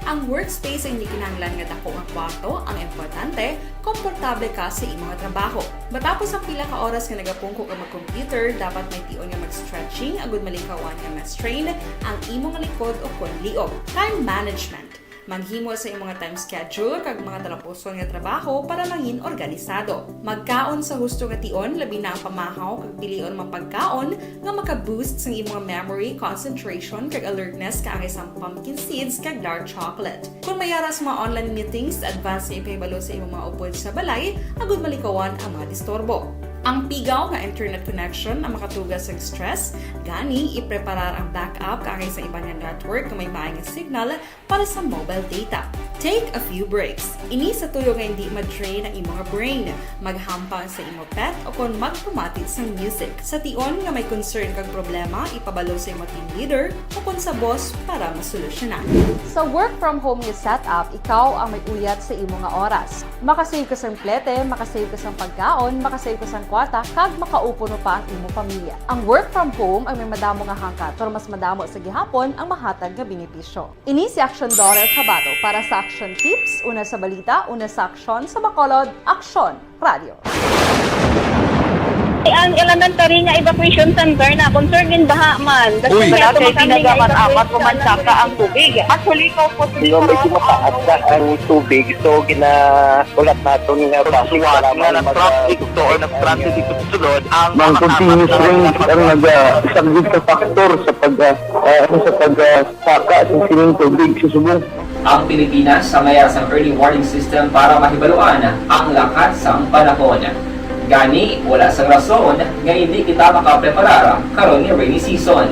Ang workspace hindi kinahanglan nga dako nga kwarto, ang importante, komportable ka sa imong trabaho. Matapos ang pila ka oras nga nagapungko ka mag-computer, dapat may tion nga mag-stretching agud malikawan nga ma-strain ang imong likod o kon liog. Time management. Maghimo sa imong time schedule kag mga talapuson nga trabaho para mangin organisado. Magkaon sa husto nga tion, labi na ang pamahaw kag pilion mga pagkaon nga maka-boost sang imong memory, concentration, kag alertness kaangay sang pumpkin seeds kag dark chocolate. Kung may ara sa mga online meetings, advance nga ipahibalo sa imong mga upod sa balay agud malikawan ang mga disturbo. Ang pigaw nga internet connection ang makatuga sa stress, gani ipreparar ang backup kaangay sa iban nga network nga may maay nga signal para sa mobile data. Take a few breaks. Ini sa tuyo nga hindi ma-drain ang imo nga brain, maghampang sa imo pet o kon magpamati sang music. Sa tion nga may concern kag problema, ipabalo sa imo team leader o kon sa boss para masolusyonan. Sa work from home nga setup, ikaw ang may uyat sa imo nga oras. Makasave ka sang plete, makasave ka sang pagkaon, makasave ka sang kwarta, kag makaupo pa ang imo pamilya. Ang work from home ang may madamo nga hangkat, pero mas madamo sa gihapon ang mahatag nga benepisyo. Ini si Action Dorer Cabato para sa Action Tips, una sa balita, una sa aksyon, sa Bacolod, Aksyon Radio. Ang elementary nga evacuation center na concern gin baha man. Uy! Wala kay tinaga man amat o mansaka ang tubig. Actually, ko po Pero medyo mataas na ang tubig, so ginaulat naton nga Kung suwat nga nag-traffic to or nag-transit dito sa sulod, ang Mang continuous rain ang nag-, ah, isang big factor sa pag, ah, ah, ano, sa pag, ah, saka sa sining tubig sa subong. Ang Pilipinas sa mayas ang early warning system para mahibaluan ang lakat sang panahon. Gani, wala sang rason nga hindi kita makapreparar karon nga rainy season.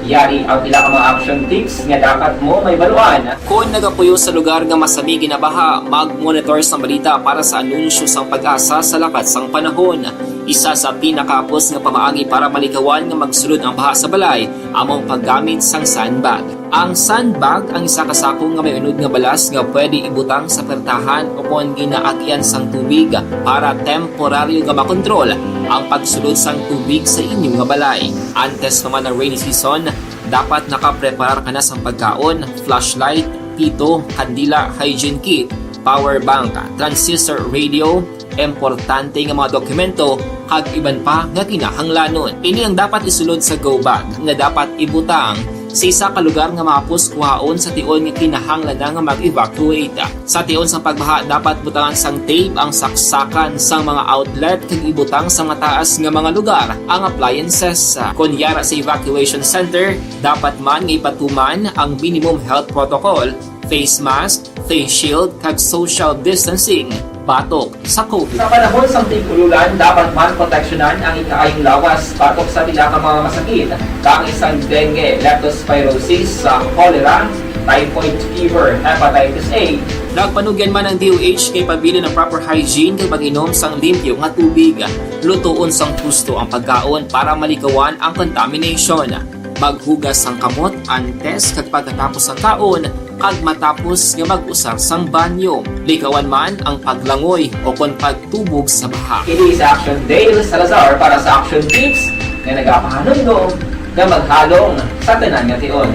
Yari ang pila ka mga action tips nga dapat mo mahibaluan. Kon nagapuyo sa lugar nga masami ginabaha, mag-monitor sang balita para sa anunsyo sang PAGASA sa lakat sang panahon. Isa sa pinakahapos nga pamaagi para malikawan nga magsulod ang baha sa balay amo ang paggamit sang sandbag. Ang sandbag ang isa ka sako nga may unod nga balas nga pwede ibutang sa pertahan o kon ginaagian sang tubig para temporaryo nga makontrol ang pagsulod sang tubig sa inyo nga balay. Antes pa man ang rainy season, dapat nakapreparar ka na sang pagkaon, flashlight, pito, kandila, hygiene kit, power bank, transistor radio, importante nga mga dokumento, kag iban pa nga kinahanglanon. Ini ang dapat isulod sa go bag nga dapat ibutang sa isa ka lugar nga mahapos kuhaon sa tion nga kinahanglan na nga mag-evacuate. Sa tion sang pagbaha, dapat butangan sang tape ang saksakan sang mga outlet kag ibutang sa mataas nga mga lugar ang appliances. Kon yara sa evacuation center, dapat man nga ipatuman ang minimum health protocol, face mask, face shield, kag social distancing batok sa COVID. Sa panahon sang tig-ululan, dapat man proteksyonan ang ikaayong lawas batok sa pila ka mga masakit, kaangay sang dengue, leptospirosis, sa cholera, typhoid fever, hepatitis A. Nagpanugyan man ang D O H kay pabilin ang proper hygiene kag mag-inom sang limpyo nga tubig. Lutoon sang husto ang pagkaon para malikawan ang contamination. Maghugas sang kamot antes kag pagkatapos sang kaon, kag matapos nga mag-usar sang banyo. Likawan man ang paglangoy o kon pagtubog sa baha. Ini sa Action Dale Salazar para sa Action Tips nga nagapahanumdom nga maghalong sa tanan nga tion.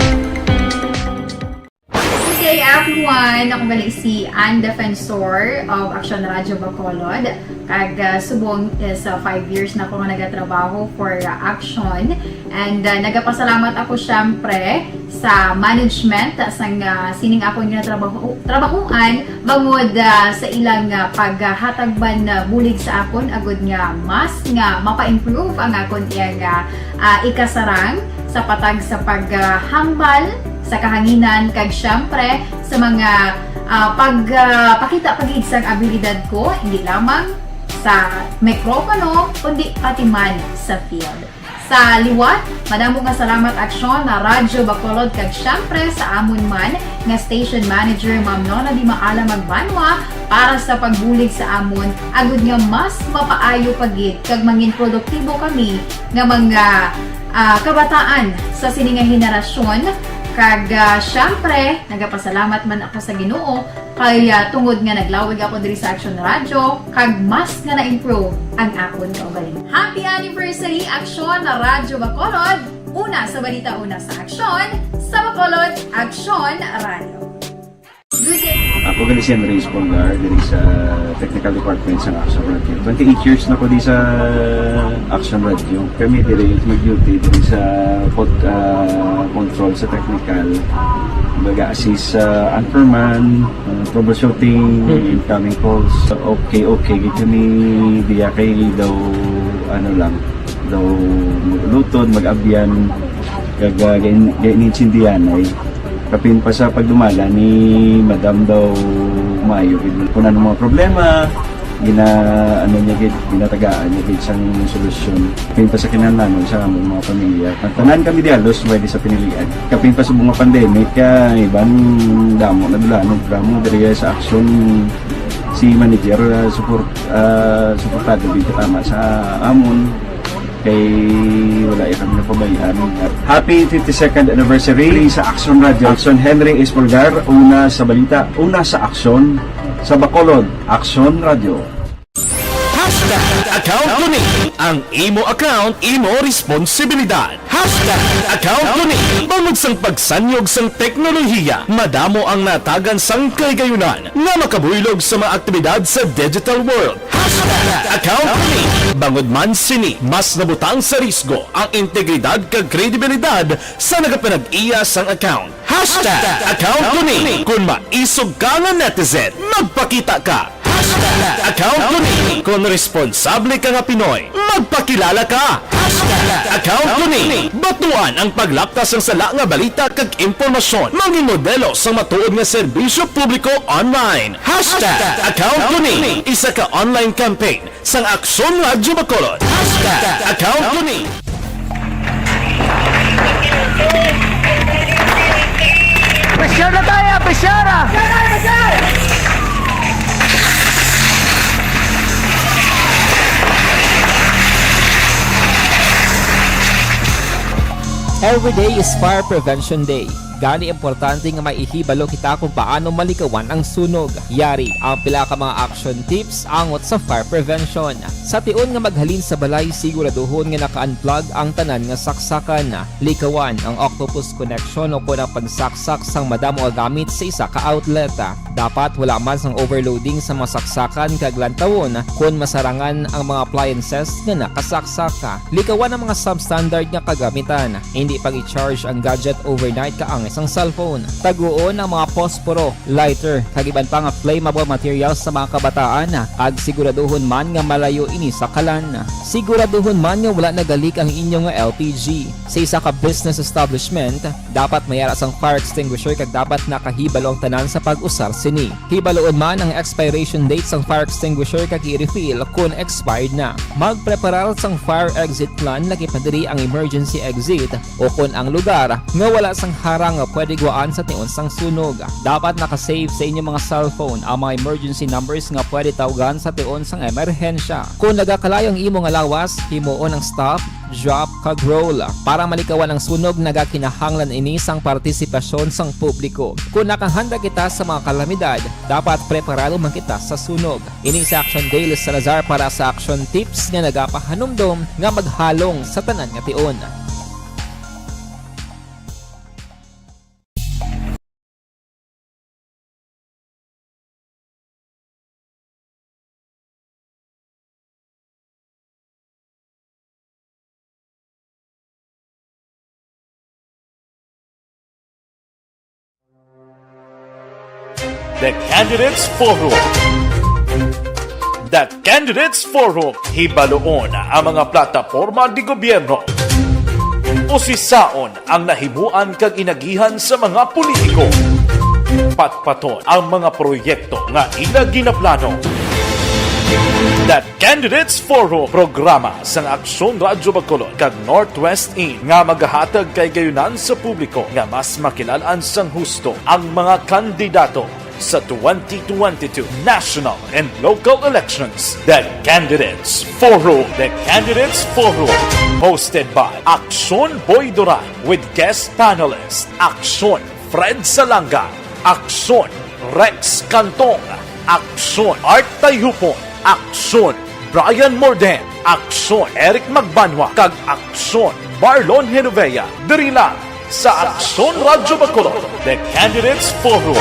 Good day, everyone! Ako gali si Ann Defensor of Action Radio Bacolod. Kag, ah, subong is, ah, five years na ako nga nagatrabaho for, ah, Action. And, ah, nagapasalamat ako, syempre, sa management sang, ah, sining akon nga trabaho, trabahuan bangod, ah, sa ilang, ah, paghatag man, ah, bulig sa akon agud nga mas nga mapa-improve ang akon iyang, ah, ah, ikasarang sa patag sa paghambal sa kahanginan kag, syempre, sa mga, ah, pag, ah, pakita pa gid sang abilidad ko, hindi lamang sa mikropono, kundi pati man sa field. Sa liwat, madamo nga salamat, Aksyon na Radyo Bacolod, kag syempre sa amon man nga station manager, Ma'am Nona Di Maala Magbanwa, para sa pagbulig sa amon, agud nga mas mapaayo pa gid kag mangin produktibo kami nga mga, ah, kabataan sa sini nga henerasyon. Kag, ah, syempre, nagapasalamat man ako sa Ginoo kay, ah, tungod nga naglawig ako diri sa Action Radio, kag mas nga na-improve ang akon kaugalingon. Happy anniversary, Aksyon na Radyo Bacolod! Una sa balita, una sa aksyon, sa Bacolod, Aksyon Radio. Good day. Ako gali si Andres Polgar, diri sa technical department sa Action Radio. Twenty-eight years na ko di sa Action Radio. Kami diri mag-duty diri sa pod-, ah, control sa technical. Baga assist sa anchorman, ah, troubleshooting, Mm. incoming calls. Okay, okay, gid kami diya kay daw, ano lang, daw magluton, mag-abyan, kag, ah, gain-, gain-, intindihan ay kapin pa sa pagdumala ni Madam daw maayo gid. Kung ano mga problema, Gina-, ano niya gid, ginatagaan niya gid sang solusyon. Kapin pa sa kinahanglanon sa among mga pamilya. Ang tanan kami dialos, pwede sa pinilian. Kapin pa sa mga pandemic, ah, iban damo na dulanon, damo diri sa aksyon si manager, ah, support, ah, suportado gid katama sa amon. Kay wala iya kami napabayaan. Happy fifty-second anniversary sa Aksyon Radio. Aksyon Henry Espolgar, una sa balita, una sa aksyon, sa Bacolod, Aksyon Radio. Hashtag account ko ni. Ang imo account, imo responsibilidad. Hashtag account ko ni. Bangod sang pagsanyog sang teknolohiya, madamo ang natagan sang kahigayunan nga makabuylog sa mga aktibidad sa digital world. Hashtag account ko ni. Bangod man sini, mas nabutang sa risgo ang integridad kag kredibilidad sa nagapanag-iya sang account. Hashtag account ko ni. Kung maisog ka nga netizen, magpakita ka. Hashtag account ko ni. Kung responsable ka nga Pinoy, magpakilala ka. Hashtag account ko ni. Batuan ang paglapkas sang sala nga balita kag impormasyon. Mangin modelo sang matuod nga serbisyo publiko online. Hashtag account ko ni. Isa ka online campaign sang Aksyon Radyo Bacolod. Hashtag account ko ni. Pressure na tayo, pressure ah! Every day is Fire Prevention Day. Gani, importante nga may ihibalo kita kung paano malikawan ang sunog. Yari ang pila ka mga action tips angot sa fire prevention. Sa tion nga maghalin sa balay, siguraduhon nga naka-unplug ang tanan nga saksakan. Likawan ang octopus connection o kon ang pagsaksak sang madamo nga gamit sa isa ka outlet. Dapat wala man sang overloading sa mga saksakan kag lantawon kon masarangan ang mga appliances nga nakasaksak. Likawan ang mga substandard nga kagamitan. Hindi pag-i-charge ang gadget overnight kaangay sang cellphone. Taguon ang mga posporo, lighter, kag iban pa nga flammable materials sa mga kabataan, kag siguraduhon man nga malayo ini sa kalan. Siguraduhon man nga wala nagalik ang inyo nga L P G. Sa isa ka business establishment, dapat may ara sang fire extinguisher kag dapat nakahibalo ang tanan sa pag-usar sini. Hibaloon man ang expiration date sang fire extinguisher kag i-refill kon expired na. Magpreparar sang fire exit plan, lakip na diri ang emergency exit o kon ang lugar nga wala sang harang nga pwede gwaan sa tion sang sunog. Dapat naka-save sa inyo mga cellphone ang mga emergency numbers nga pwede tawgan sa tion sang emerhensya. Kon nagakalayo ang imo nga lawas, himuon ang stop, drop, kag roll. Para malikawan ang sunog, nagakinahanglan ini sang partisipasyon sang publiko. Kon nakahanda kita sa mga kalamidad, dapat preparado man kita sa sunog. Ini si Action Dale Salazar para sa Action Tips nga nagapahanumdom nga maghalong sa tanan nga tion. The Candidates Forum. The Candidates Forum. Hibaloon ang mga plataporma de gobyerno. Usisaon ang nahimuan kag inagihan sa mga politiko. Patpaton ang mga proyekto nga ila ginaplano. The Candidates Forum, programa sang Aksyon Radyo Bacolod kag Northwest In nga magahatag kahigayunan sa publiko nga mas makilal-an sang husto ang mga kandidato sa twenty twenty-two national and local elections. The Candidates Forum. The Candidates Forum, hosted by Aksyon Boy Duran with guest panelist Aksyon Fred Salanga, Aksyon Rex Cantong, Aksyon Art Tayhupon, Aksyon Brian Morden, Aksyon Eric Magbanwa, kag Aksyon Marlon Genovea, diri lang sa Aksyon Radyo Bacolod, The Candidates Forum.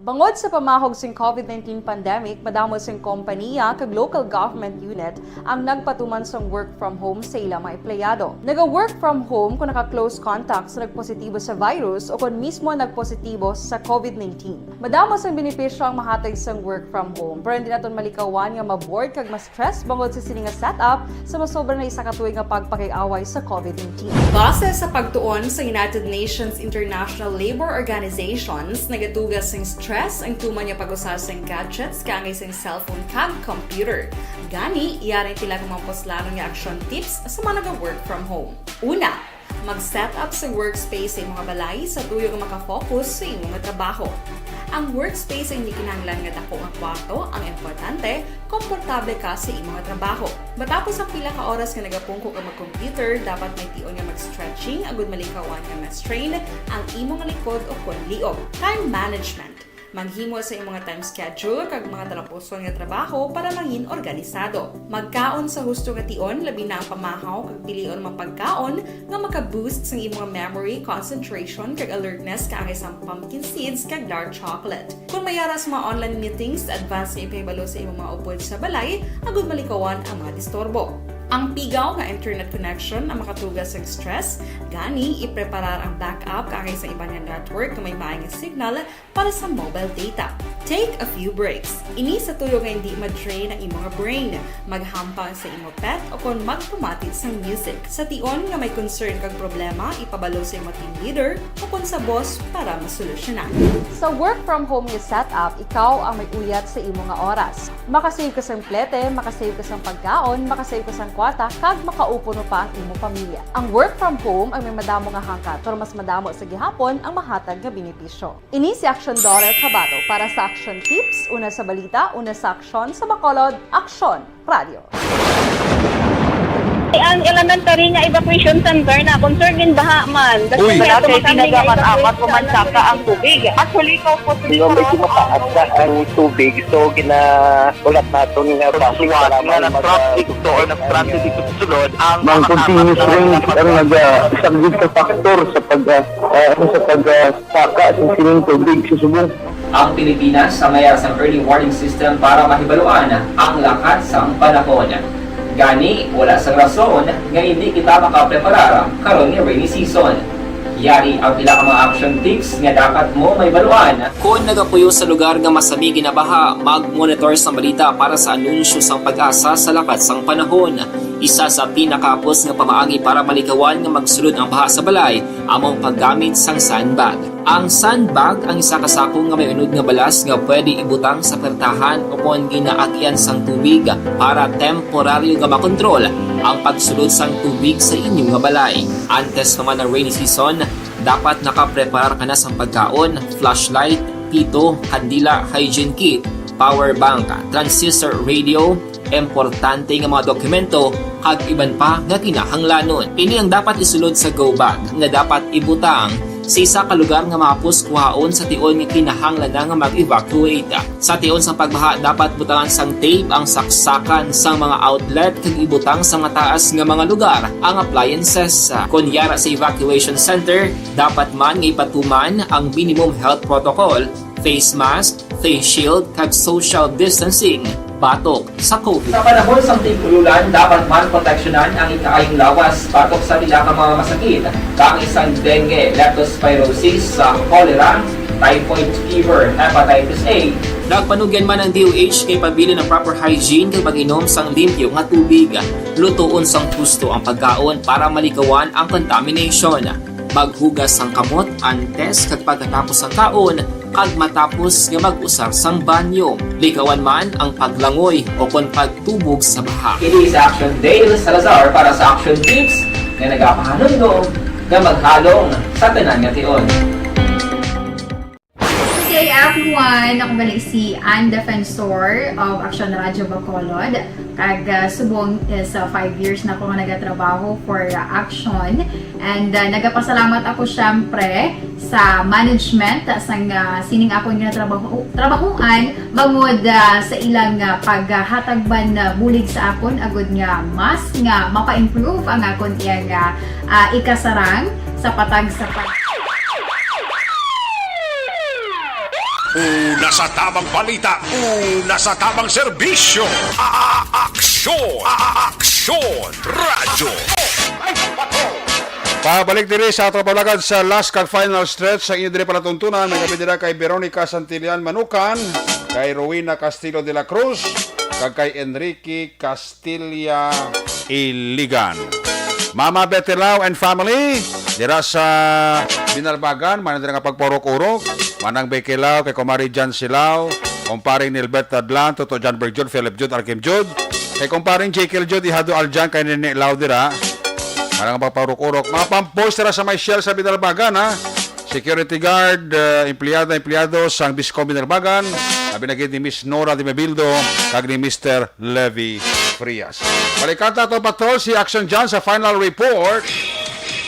Bangod sa pamahog sing COVID nineteen pandemic, madamo sing kompanya kag local government unit ang nagpatuman sang work from home sa ila mga empleyado. Naga-work from home kung naka-close contact sa nagpositibo sa virus o kon mismo nagpositibo sa COVID nineteen. Madamo sang benepisyo ang mahatag sang work from home, pero hindi naton malikawan nga ma-bored kag ma-stress bangod sa sini nga setup sa masobra na isa ka tuig nga pagpakig-away sa COVID nineteen. Base sa pagtuon sa United Nations International Labour Organizations, nagatuga sing stress stress ang tuman nga pag-usar sang gadgets kaangay sang cellphone kag computer. Gani, yari ang pila ka mga puslanon nga action tips sa mga naga-work from home. Una, mag-set up sa workspace sa imong balay sa tuyo nga makafocus sa imong trabaho. Ang workspace ay hindi kinahanglan nga dako nga kwarto, ang importante, komportable ka sa imong trabaho. Matapos ang pila ka oras nga nagapungko ka mag-computer, dapat may tion nga mag-stretching agud malikawan nga ma-strain ang imong likod o kon liog. Time management. Maghimo sa imong time schedule kag mga talapuson nga trabaho para mangin organisado. Magkaon sa husto nga tion, labi na ang pamahaw kag pilion mga pagkaon nga maka-boost sang imong memory, concentration, kag alertness kaangay sang pumpkin seeds kag dark chocolate. Kung may ara sa mga online meetings, advance nga ipahibalo sa imong mga upod sa balay agud malikawan ang mga disturbo. Ang pigaw nga internet connection ang makatuga sa stress, gani ipreparar ang backup kaangay sa iban nga network nga may maay nga signal para sa mobile data. Take a few breaks. Ini sa tuyo nga hindi ma-drain ang imong brain. Maghampang sa imong pet o kon magpamati sang music. Sa tion nga may concern kag problema, ipabalo sa imong team leader o kon sa boss para masolusyonan. Sa work from home nga setup, ikaw ang may uyat sa imo nga oras. Makasave ka sang plete, makasave ka sang pagkaon, makasave ka sang kwarta, kag makaupo pa ang imo pamilya. Ang work from home ang may madamo nga hangkat, pero mas madamo sa gihapon ang mahatag nga benepisyo. Ini si Action Daughter Kabato para sa Action Tips, una sa balita, una sa aksyon, sa Bacolod, Aksyon Radio. Ang elementary nga evacuation center na concern gin baha man. Uy. Kaya Wala kay tumakang nga tinaga man, evacuation apat ko man center. Saka ang tubig. Actually, ikaw po Di ba, medyo mataas na ang tubig, so gina-, ulat naton nga Pagsuwat nga nag-traffic to or nag-traffic dito sa sulod, ang Mang mga continuous apat na rain ang nagpag- nagasaglit sa factor sa pag, ah, ah, ano, sa pag, ah, saka sa sining tubig sa subong. Ang Pilipinas ang may ara sang early warning system para mahibaluan ang lakat sang panahon. Gani, wala sang rason nga hindi kita makapreparar karon nga rainy season. Yari ang pila ka mga action tips nga dapat mo mahibaluan. Kon nagapuyo sa lugar nga masami ginabaha, mag-monitor sang balita para sa anunsyo sang PAGASA sa lakat sang panahon. Isa sa pinakahapos nga pamaagi para malikawan nga magsulod ang baha sa balay amo ang paggamit sang sandbag. Ang sandbag ang isa ka sako nga may unod nga balas nga pwede ibutang sa pertahan o kon ginaagyan sang tubig para temporaryo nga makontrol ang pagsulod sang tubig sa inyo nga balay. Antes pa man ang rainy season, dapat nakapreparar ka na sang pagkaon, flashlight, pito, kandila, hygiene kit, power bank, transistor radio, importante nga mga dokumento, kag iban pa nga kinahanglanon. Ini ang dapat isulod sa go bag nga dapat ibutang sa isa ka lugar nga mahapos kuhaon sa tion nga kinahanglan na nga mag-evacuate. Sa tion sang pagbaha, dapat butangan sang tape ang saksakan sang mga outlet kag ibutang sa mataas nga mga lugar ang appliances. Kon yara sa evacuation center, dapat man nga ipatuman ang minimum health protocol, face mask, face shield, kag social distancing batok sa COVID. Sa panahon sang tig-ululan, dapat man proteksyonan ang ikaayong lawas batok sa pila ka mga masakit, kaangay sang dengue, leptospirosis, sa cholera, typhoid fever, hepatitis A. Nagpanugyan man ang D O H nga ipabilin ang proper hygiene kag pag-inom sang limpyo nga tubig. Lutoon sang husto ang pagkaon para malikawan ang contamination. Maghugas sang kamot antes kag pagkatapos sang kaon kag matapos nga mag-usar sang banyo. Likawan man ang paglangoy o kon pagtubog sa baha. Ini si Action Dale Salazar para sa Action Tips nga nagapahanumdom nga maghalong sa tanan nga tion. Today, everyone, ako gali si Ann Defensor of Action Radio Bacolod. Kag, ah, subong is, ah, five years na ako nga nagatrabaho for, ah, Action. And, ah, nagapasalamat ako, syempre, sa management, ah, sang, ah, sining akon nga trabaho, trabahuan, bangod, ah, sa ilang, ah, paghatag man, ah, bulig sa akon, agud nga mas nga mapa-improve ang akon iyang, ah, ah, ikasarang sa patag sa pag- Una sa tamang balita, una sa tamang serbisyo. A-, a-, aksyon, a-, a-, aksyon, radyo. Pabalik diri sa ato palagan sa last kag final stretch sa inyo diri palatuntunan. May gabi dira kay Veronica Santillan Manukan, kay Rowena Castillo de la Cruz, kag kay Enrique Castilla Iligan. Mama Betelao and family, dira sa Binalbagan, man dira nga pagpaurok-urok. Manang Becky Lau, kay Kumari Jan Silao, Kumparing Nilbert Tadlan, Toto John Berjud, Philip Jud, Arkim Jud, kay Kumparing Jekyll Jud, Ihado Aljan, kay Nene Lau dira. Manang mga paurok-urok, mga pampoy dira sa may Shell sa Binalbagan, ha? Security guard, uh, empleyada, empleyado sang Biscom Binalbagan, abi na gid ni Miss Nora de Mebildo, kag ni Mister Levi Frias. Balikan ta to, Patrol, si Action John sa final report.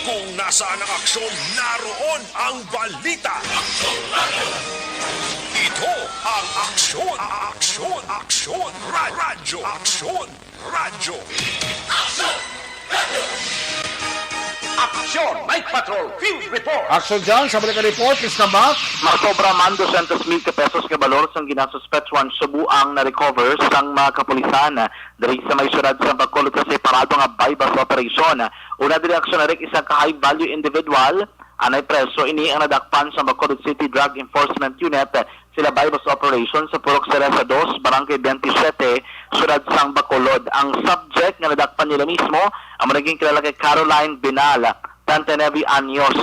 Kung nasaan ang aksyon, naroon ang balita. Ito ang Aksyon, Aksyon, Aksyon, Ra- Radyo, Aksyon, Radyo. Aksyon, Night Patrol, Field Report. Action John, sa balik report, please come back. Masobra man dosyentos mil ka pesos nga balor sang ginasuspetswan subo ang na-recover sang mga kapulisan diri sa may siyudad sa Bacolod sa separado nga buy-bust operation. Una diri aksyon na rin isang ka high-value individual. Anay preso ini ang nadakpan sa Bacolod City Drug Enforcement Unit. Sila buy-bust operation sa Purok Seresa dos, Barangay twenty-seven, siyudad sang Bacolod. Ang subject nga nadakpan nila mismo amo naging kilala kay Caroline Binal, treinta y nueve anyos.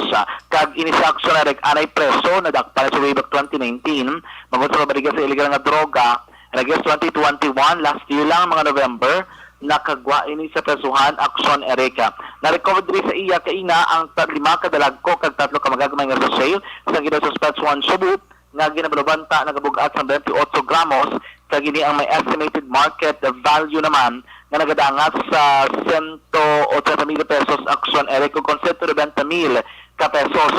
Kag ini sa aksyon na reg-, anay preso, nadakpan sa way back twenty nineteen, bangod sa pabaliga sa illegal nga droga. And I guess twenty twenty-one, last year lang, mga November, nakagwa ini sa presuhan, aksyon, Erica. Na-recover diri sa iya kaina ang ta-, lima ka dalagko kag tatlo ka magagmay nga sachet sang ginasuspetswan subo nga ginabalubanta nagabug-at sa twenty-eight gramos, kag ini ang may estimated market value naman nga nagadangat sa sento ochenta mil pesos, aksyon, Eric, ug kon sento nobenta mil ka pesos.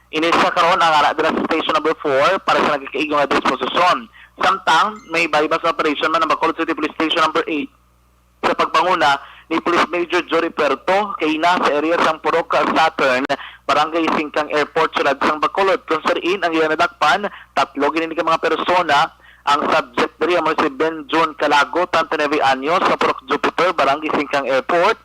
Ini sa karon ang ara dira sa Station Number four para sa nagakaigo nga disposisyon. Samtang may buy-bust operation man ang Bacolod City Police Station Number eight, sa pagpanguna ni Police Major Jory Puerto, kaina sa area sang Purok Saturn, Barangay Singkang Airport, siyudad sang Bacolod, kung sa diin ang ila nadakpan, tatlo gini ka mga persona. Ang subject diri amo si Ben Jun Calago, treinta y nueve anyos, sa Purok Jupiter, Barangay Singkang Airport,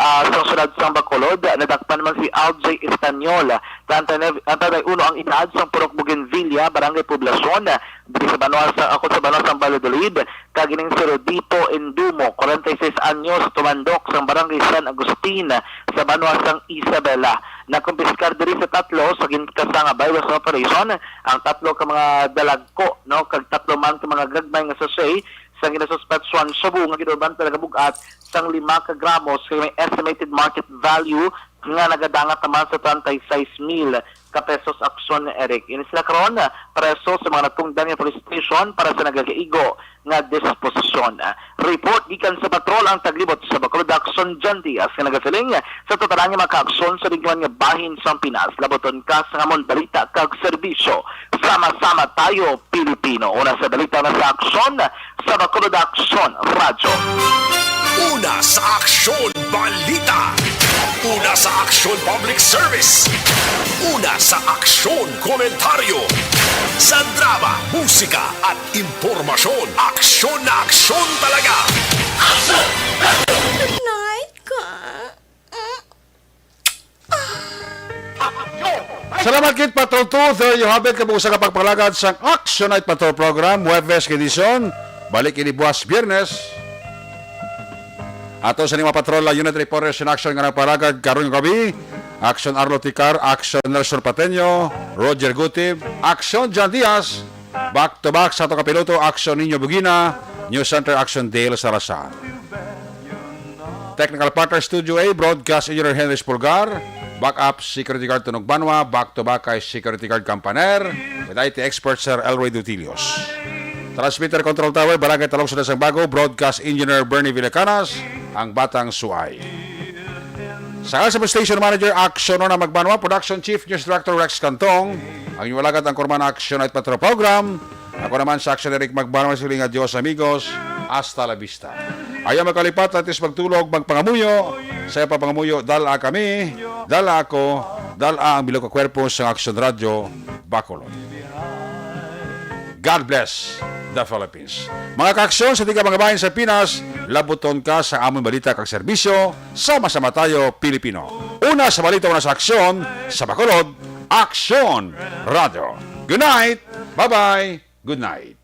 ah, sa siyudad sang Bacolod. Nadakpan man si Alj Estanyol, treinta y nueve, treinta y uno ang edad, sa Purok Bougainvillea, Barangay Poblacion, diri sa banwa sa, ako sa banwa sang Valladolid, kag ining si Rodito Indumo, kwarenta y seis anyos, tumandok sang Barangay San Agustin sa banwa sang Isabela. Nakumpiskar diri sa tatlo sa ginkasa nga buy-bust operation ang tatlo ka mga dalagko, no, kag tatlo man ka mga gagmay nga sachet sa ginasuspetswan shabu nga ginubanta nagabug-at sang lima ka gramos kag may estimated market value nga nagadangat naman sa treinta y seis mil ka pesos, aksyon, Eric. Ini sila karon preso sa mga natungdan nga police station para sa nagakaigo nga disposisyon. Report gikan sa patrol ang taglibot sa Bacolod, Aksyon John Diaz, nga nagasiling sa totalan nga mga kaaksyon sa lingwanan nga bahin sa Pinas. Labuton ka sa amon balita kag serbisyo. Sama-sama tayo, Pilipino. Una sa balita, una sa aksyon, sa Bacolod Aksyon Radyo. Una sa aksyon, balita. Una sa aksyon, public service. Una sa aksyon, komentaryo. Sa drama, musika, at impormasyon. Aksyon na aksyon talaga. Good night, ka. Salamat gid, Patrol two. There you have it. Kabuusan nga pagpalagad sang Action Night Patrol Program, Huwebes nga edisyon. Balik ini buwas Biyernes. Ato sa mga patrol, unit reporters in action nga nagpalagad karong gabi. Action Arlo Ticar, Action Nelson Pateño, Roger Gutib, Action John Diaz. Back to back sa ato ka piloto, Action Nino Bugina, News Center, Action Dale Salazar. Technical partner, Studio A, Broadcast Engineer Henry Pulgar, backup Security Guard Tunog Banwa, back to back kay Security Guard Campaner, with I T expert Sir Elroy Dutilios. Transmitter Control Tower, Barangay Talong, Siyudad sang Bago, Broadcast Engineer Bernie Villacanas, ang Batang Suay. Sa Station Manager, Action Rona Magbanwa, Production Chief, News Director Rex Cantong, ang inyong alagad ang kurman Action Night Patrol Program. Ako naman sa Action Eric Magbanwa, siling adios, amigos. Hasta la vista. Ayaw magkalipat, atis magtulog, magpangamuyo. Sa iyang pangamuyo, dala kami, dala ako, dala ang bilog ka kwerpo sa Action Radio, Bacolod. God bless the Philippines. Mga kaaksyon sa tiga mga bahin sa Pinas, labuton ka sa amon balita kag serbisyo. Sama-sama tayo, Pilipino. Una sa balita, una sa aksyon, sa Bacolod, Aksyon Radio. Good night! Bye-bye! Good night!